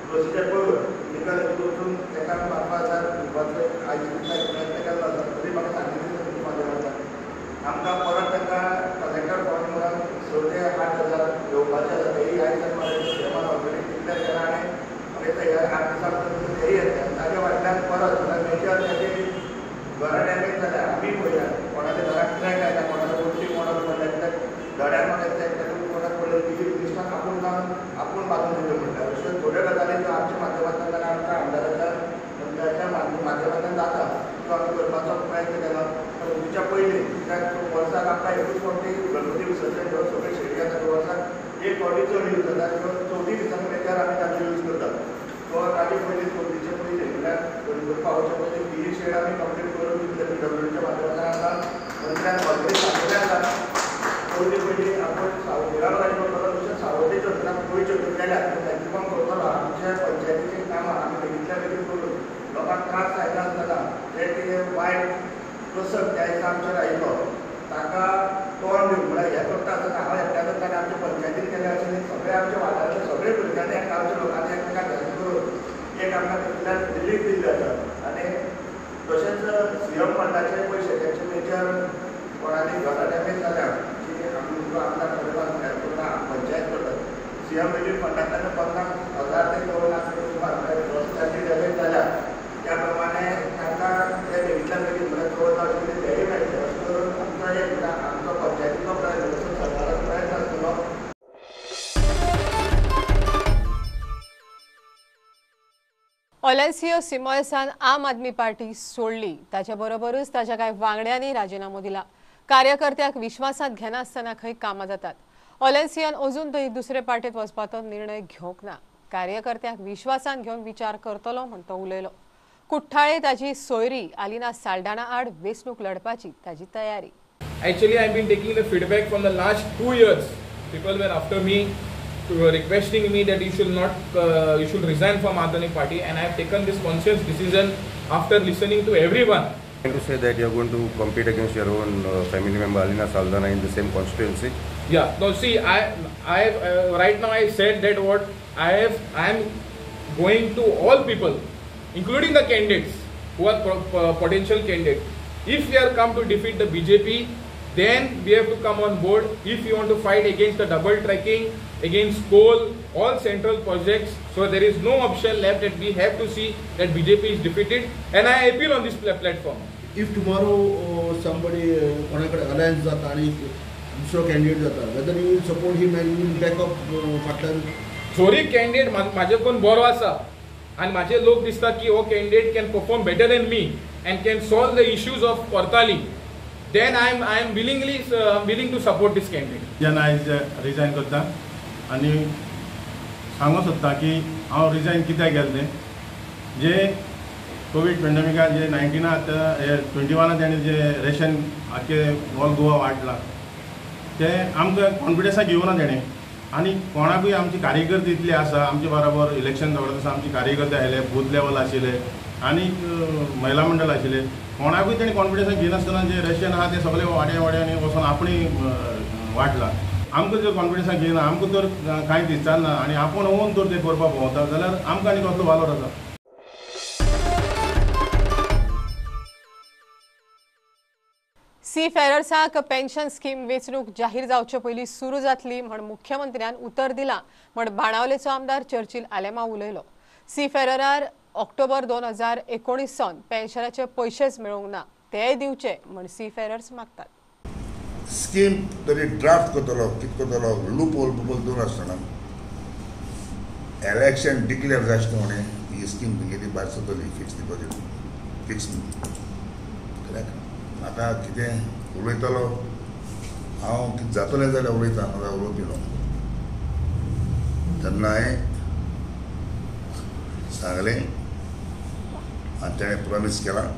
प्रोसिजर करून लिगल वचून ताका आमी 5-5 हजार दिवपाचो आयज प्रयत्न केल्लो आसा. तरी म्हाका सांगिल्लें तुमच्या माध्यमांतल्यान आमकां परत तांकां कलेक्टर फंड म्हणून 6 ते 8 हजार घेवपाचे आसा. तेय आयज सीएमान ऑलरेडी डिक्लेर केला आनी मागीर तयार 8 दिसां भितर तेय येतले. ताज्या फाटल्यान परत म्हणल्यार मेजर ताजे घरां डॅमेज जाल्या आमी पळया कोणाच्या घराक क्रॅक आयला, कोणाच्या वण्टी मोडून पडल्या, कित्याक धड्यार म्हाका एकट्याक कोणाक पडले तिजी मिनिस्टराक आपूण जावन आपूण बांदून दिल्यो म्हणटा. अश्यो थोड्यो गजाली ज्यो आमच्या माध्यमांतल्यान आमकां आमदाराच्या मंत्र्याच्या माध्यमांतल्यान जाता त्यो आमी करपाचो प्रयत्न केला. चवथीच्या पयलीं कित्याक वर्साक आमकां एकूच फावटी गणपती विसर्जन घेवन सगळे शेडी आसा वर्साक एक फावटी चड यूज जाता. त्यो चवथी दिसांनी मेजर आमी तांचो यूज करतात. सो ताजे पयलीं चवथीचे पयलीं म्हणल्यार गणपती पावोवच्या पयलीं ती शेड आमी कंप्लीट करून दितले. पीडब्ल्यूडीच्या माध्यमांतल्यान आमकां मंत्र्यान ऑलरेडी सांगिल्लें आसा. चवथी पयलीं आपूण निरामराजी करतलो तशेंच सावड्डे चर्चीन गोंय चर्चीन गेल्यार मॅक्सिमम करतलो. आमच्या पंचायतीचीं कामां आमी बेगींतल्या बेगीन करून लोकांक त्रास जायनासतना जे कितें वायट प्रसंग त्या दिसा आमचेर आयिल्लो ताका तोंड दिवंक म्हळ्यार हें करता आसतना हांव एकट्यानूच ताणें आमच्या पंचायतीन केलें अशें न्ही, सगळे आमच्या वाठारांतले सगळे भुरग्यांनी गांवच्या लोकांनी एकमेकांक हेल्प करून एक आमकां तितूंतल्यान रिलीफ दिल्लें आसा. आनी तशेंच सीएम फंडाचे पयशे तेंचे मेजर कोणाली घरां डॅमेज जाल्या जी आमी आमदार थोडे हेल्प करता पंचायत करतात सीएम रिलीफ फंडांतल्यान 50,000 ते 2 लाख रुपया सुमार रस्त्याची डॅमेज जाल्या त्या प्रमाणे तांकां ते बेगींतल्यान बेगीन म्हळ्यार 2 लाख रुपया तेय मेळटले. अशें करून आमचो एक म्हळ्यार आमचो पंचायतीचो प्रयत्न तसोच सरकाराचो प्रयत्न आसतलो. ओलेन्सियो सिमॉयसान आम आदमी पार्टी सोडली. ताच्या बरोबरच ताच्या कांय वांगड्यांनी राजिनामो दिला. कार्यकर्त्याक विश्वासांत घेनासतना खंय कामां जातात. अलेन्सियान अजून तरी दुसरे पार्टीत वचपाचो निर्णय घेवंक ना. कार्यकर्त्यांक विश्वासान घेवन विचार करतलो म्हण तो उलयलो. कुठ्ठाळे ताजी सोयरी आलिना साल्डाना आड वेंचणूक लढपाची ताजी तयारी. Actually, I have been taking the feedback from the last 2 years. People were after me, requesting me that you should not, you should resign from Aadhani Party, and I have taken this conscious decision after listening to everyone. Trying to say that you are going to compete against your own family member Alina Saldana in the same constituency. Yeah. No. See, I right now I said that what I am going to all people, including the candidates who are potential candidates. If we are come to defeat the BJP, then we have to come on board. If you want to fight against the double tracking, against coal, all central projects, so there is no option left that we have to see that BJP is defeated. And I appeal on this platform. If tomorrow somebody alliance जाता आणि दुसरो candidate जाता, whether you will support him and you will back up फाटल्यान. जोरी candidate म्हाजे कोण बरो आसा आनी म्हाजे लोक दिसता की हो candidate can perform better than me and can solve the issues of Cortalim, then I am willing to support this candidate. जेन्ना आयज रिजायन करता आनी सांगूंक सोदता की हांव रिजायन कित्याक केलें तें, जे कोवीड पेंडेमिकान जे 19 21 ताणें जे रेशन आख्खे ऑल गोवा वांटलां तें आमकां कॉन्फिडन्साक घेवना तेणें. आनी कोणाकूय आमची कार्यकर्ते इतले आसा आमचे बराबर इलेक्शन दवरता आसा, आमचे कार्यकर्ते आयले बूथ लेवल आशिल्ले आनी महिला मंडळ आशिल्ले, कोणाकूय तेणी कॉन्फिडन्साक घेयनासतना जे रेशन आहा तें सगळें वाड्या वाड्यांनी वचोन आपणे वांटलां. आमकां जर कॉन्फिडन्साक घेयना आमकां तर कांय दिसना आनी आपूण ओन तर तें करपाक भोंवता जाल्यार आमकां आनी कसलो वालोर आसा. सी फेरर्साक पेन्शन स्कीम वेंचणूक जाहीर जावचे पयलीं सुरू जातली म्हण मुख्यमंत्र्यान उतर दिलां म्हण बाणावलेचो आमदार चर्चिल आलेमा उलयलो. सी फेररार ऑक्टोबर 2019 सावन पेन्शनाचे पयशेच मेळूंक ना, तेय दिवचे म्हण सी फेरर्स मागतात. स्कीम तरी ड्राफ्ट करतलो कितें करतलो लूप होल बुपल दवर आसतना इलेक्शन डिक्लेअर जायना फुडें ही स्कीम तुगेली भायर सरतली, फिक्स डिपॉजीट फिक्स. कित्याक आतां कितें उलयतलो हांव, कितें जातलें जाल्यार उलयता, नाजाल्यार उलोवपी न्हू. तेन्ना हांवें सांगलें आनी तेणें प्रॉमीस केलां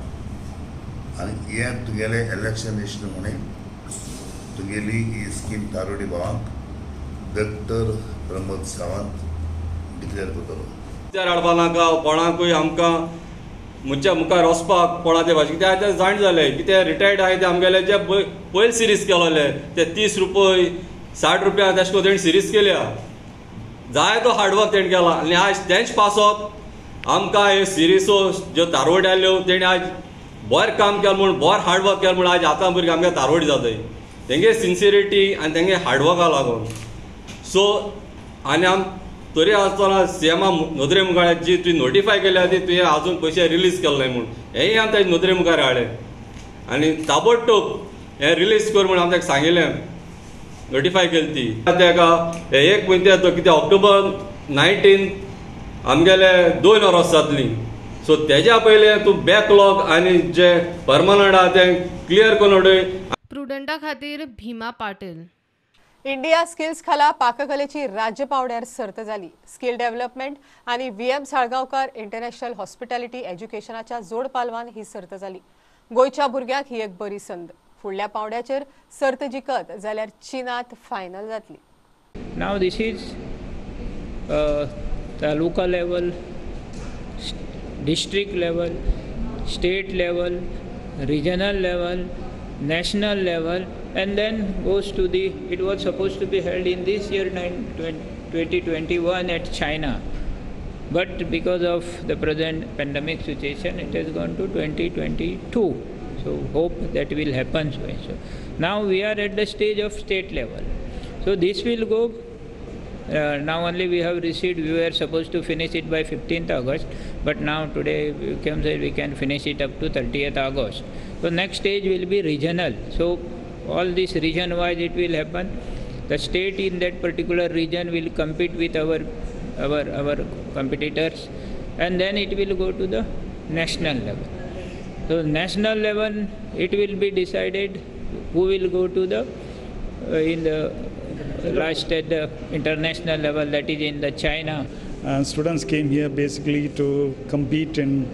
आनी हें तुगेलें इलेक्शन इश्यू म्हणून तुगेली ही स्कीम तारोडी भावांक डॉक्टर प्रमोद सावंत डिक्लेअर करतलो. हाडपा नाका कोणाकूय आमकां मुच्या मुखार वचपाक कोणा ते भाशेन कित्याक आतां जाण जालें की ते रिटायर्ड आहाय ते आमगेले जे पयलीं सिरीज केलोले ते 30 रुपय 60 रुपया तेश करून तेणी सिरीज केल्या, जाय तो हार्डवर्क तेणी केला आनी आयज तेंच पासत आमकां हे सिरीसो ज्यो तारवडी आयल्यो तेणी आज बरें काम केलें म्हूण बरें हार्डवर्क केलें म्हूण आज आतां भुरगीं आमगे तारवडी जाताय तेंगे सिन्सियरिटी आनी तेंगे हार्डवर्का लागून. सो आनी आम तरी आसतना सीएमा नदरे मुखार जी तुवें नोटिफाय केल्या ती तुवें आजून पयशे रिलीज केले म्हूण हेंय आमी ताजे नदरे मुखार हाडलें आनी ताबडतोब हें रिलीज कर म्हूण आमी ताका सांगिल्लें, नोटिफाय केली ती. ताका एक म्हयने तो कितें ऑक्टोबर 19 आमगेले 2 वर्सां जातलीं, सो तेज्या पयलें तूं बॅकलॉग आनी जे परमनंट आहा तें क्लियर करून उडय. प्रुडंटा खातीर भीमा पाटील. इंडिया स्किल्स खाला पाककलेची राज्य पावड्यार सर्त जाली. स्किल डेव्हलपमेंट आनी VM Salgaonkar international hospitality एज्युकेशनाच्या जोड पालवान ही सर्त जाली. गोंयच्या भुरग्यांक ही एक बरी संद. फुडल्या पावड्याचेर सर्त जिखत जाल्यार चीनात फायनल जातली. Now this is taluka level, district level, state level, regional level, national level, and then goes to the, it was supposed to be held in this year 2021 at China, but because of the present pandemic situation it has gone to 2022. So hope that will happen soon. So now we are at the stage of state level, so this will go now only we have received, we were supposed to finish it by 15th August, but now today we can say we can finish it up to 30th August. So next stage will be regional. So all this region wise it will happen. The state in that particular region will compete with our competitors, and then it will go to the national level. So national level it will be decided who will go to the in the last at the international level, that is in the China. And students came here basically to compete in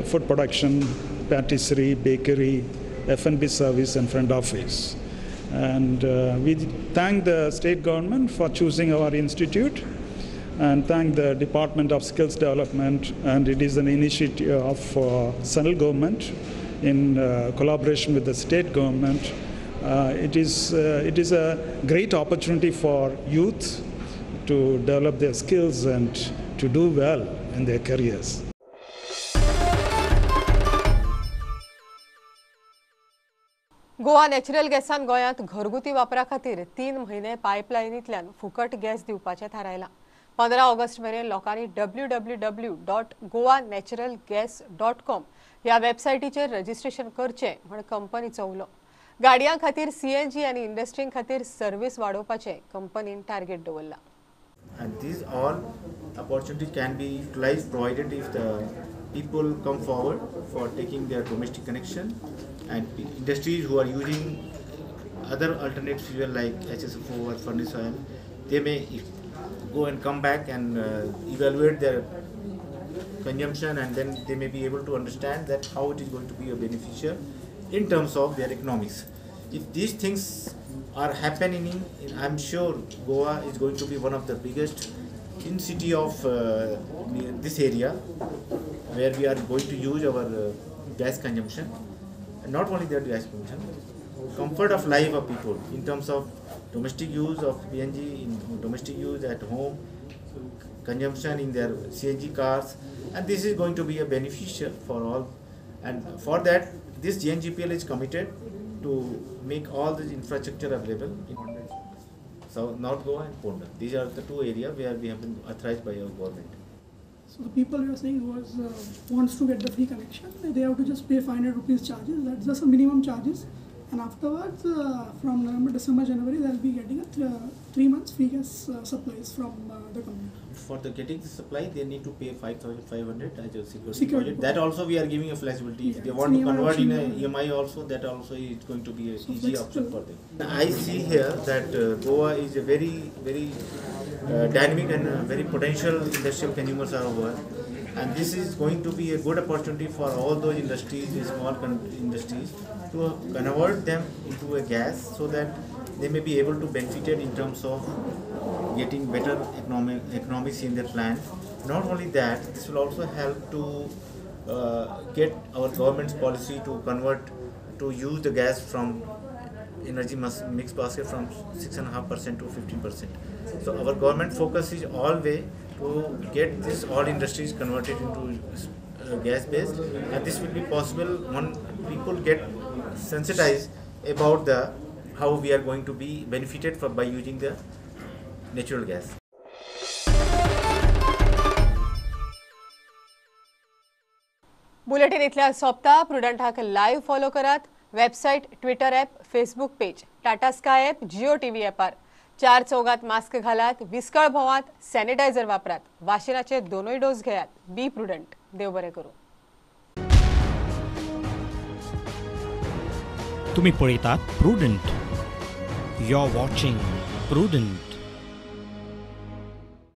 food production, patisserie, bakery, F&B service and front office. And we thank the state government for choosing our institute and thank the Department of Skills Development, and it is an initiative of central government in collaboration with the state government. It is a great opportunity for youth to develop their skills and to do well in their careers. Goa natural गॅसान गोंयांत घरगुती वापरा खातीर 3 म्हयने पायपलायनींतल्यान फुकट gas दिवपाचें थारायलां. 15 August मेरेन लोकांनी www.goanaturalgas.com ह्या वेबसायटीचेर रजिस्ट्रेशन करचें म्हण कंपनीचो उलो. गाडयां खातीर सीएनजी आनी इंडस्ट्रीं खातीर सर्वीस वाडोवपाचें कंपनीन टार्गेट दवरलां. And these all opportunities can be utilized provided if the people come forward for taking their domestic connection, and industries who are using other alternate fuel like HSFO or furnace oil, they may go and come back and evaluate their consumption, and then they may be able to understand that how it is going to be a beneficial in terms of their economics. If these things are happening, I am sure Goa is going to be one of the biggest in city of this area where we are going to use our gas consumption. And not only that gas consumption, comfort of life of people in terms of domestic use of PNG, in domestic use at home, consumption in their CNG cars, and this is going to be a beneficial for all. And for that, this GNGPL is committed to make all this infrastructure available in so North Goa and Ponda. These are the two areas where we have been authorized by our government. So the people you are saying who wants to get the free connection, they have to just pay 500 rupees charges. That's just a minimum charges. And afterwards, from November, December, January, they will be getting a 3 months free gas supplies from the company. For the getting the supply, they need to pay 5,500 as a security deposit. That also we are giving a flexibility. If they want to convert in a EMI also, that also is going to be an easy option for them. I see here that Goa is a very, very dynamic and very potential industrial consumers are over. And this is going to be a good opportunity for all those industries, the small industries, to convert them into a gas so that they may be able to benefit it in terms of getting better economics in their plan. Not only that, this will also help to get our government's policy to convert, to use the gas from energy mix basket from 6.5% to 15%. So our government focus is always to get this all industries converted into gas based, and this will be possible when people get sensitized about the how we are going to be benefited from by using the natural gas. Bulletin इथल्या सोपता. प्रुडंटाक live follow करात. Website, Twitter app, Facebook page, Tata Sky app, Jio TV ॲपार. 4 चौगात mask घालात, विस्कळ भोवात, sanitiser वापरात, वाशिनाचे दोनूय dose घेयात. बी prudent. देव बरें करूं. तुम्ही पळयतात Prudent. You are watching Prudent.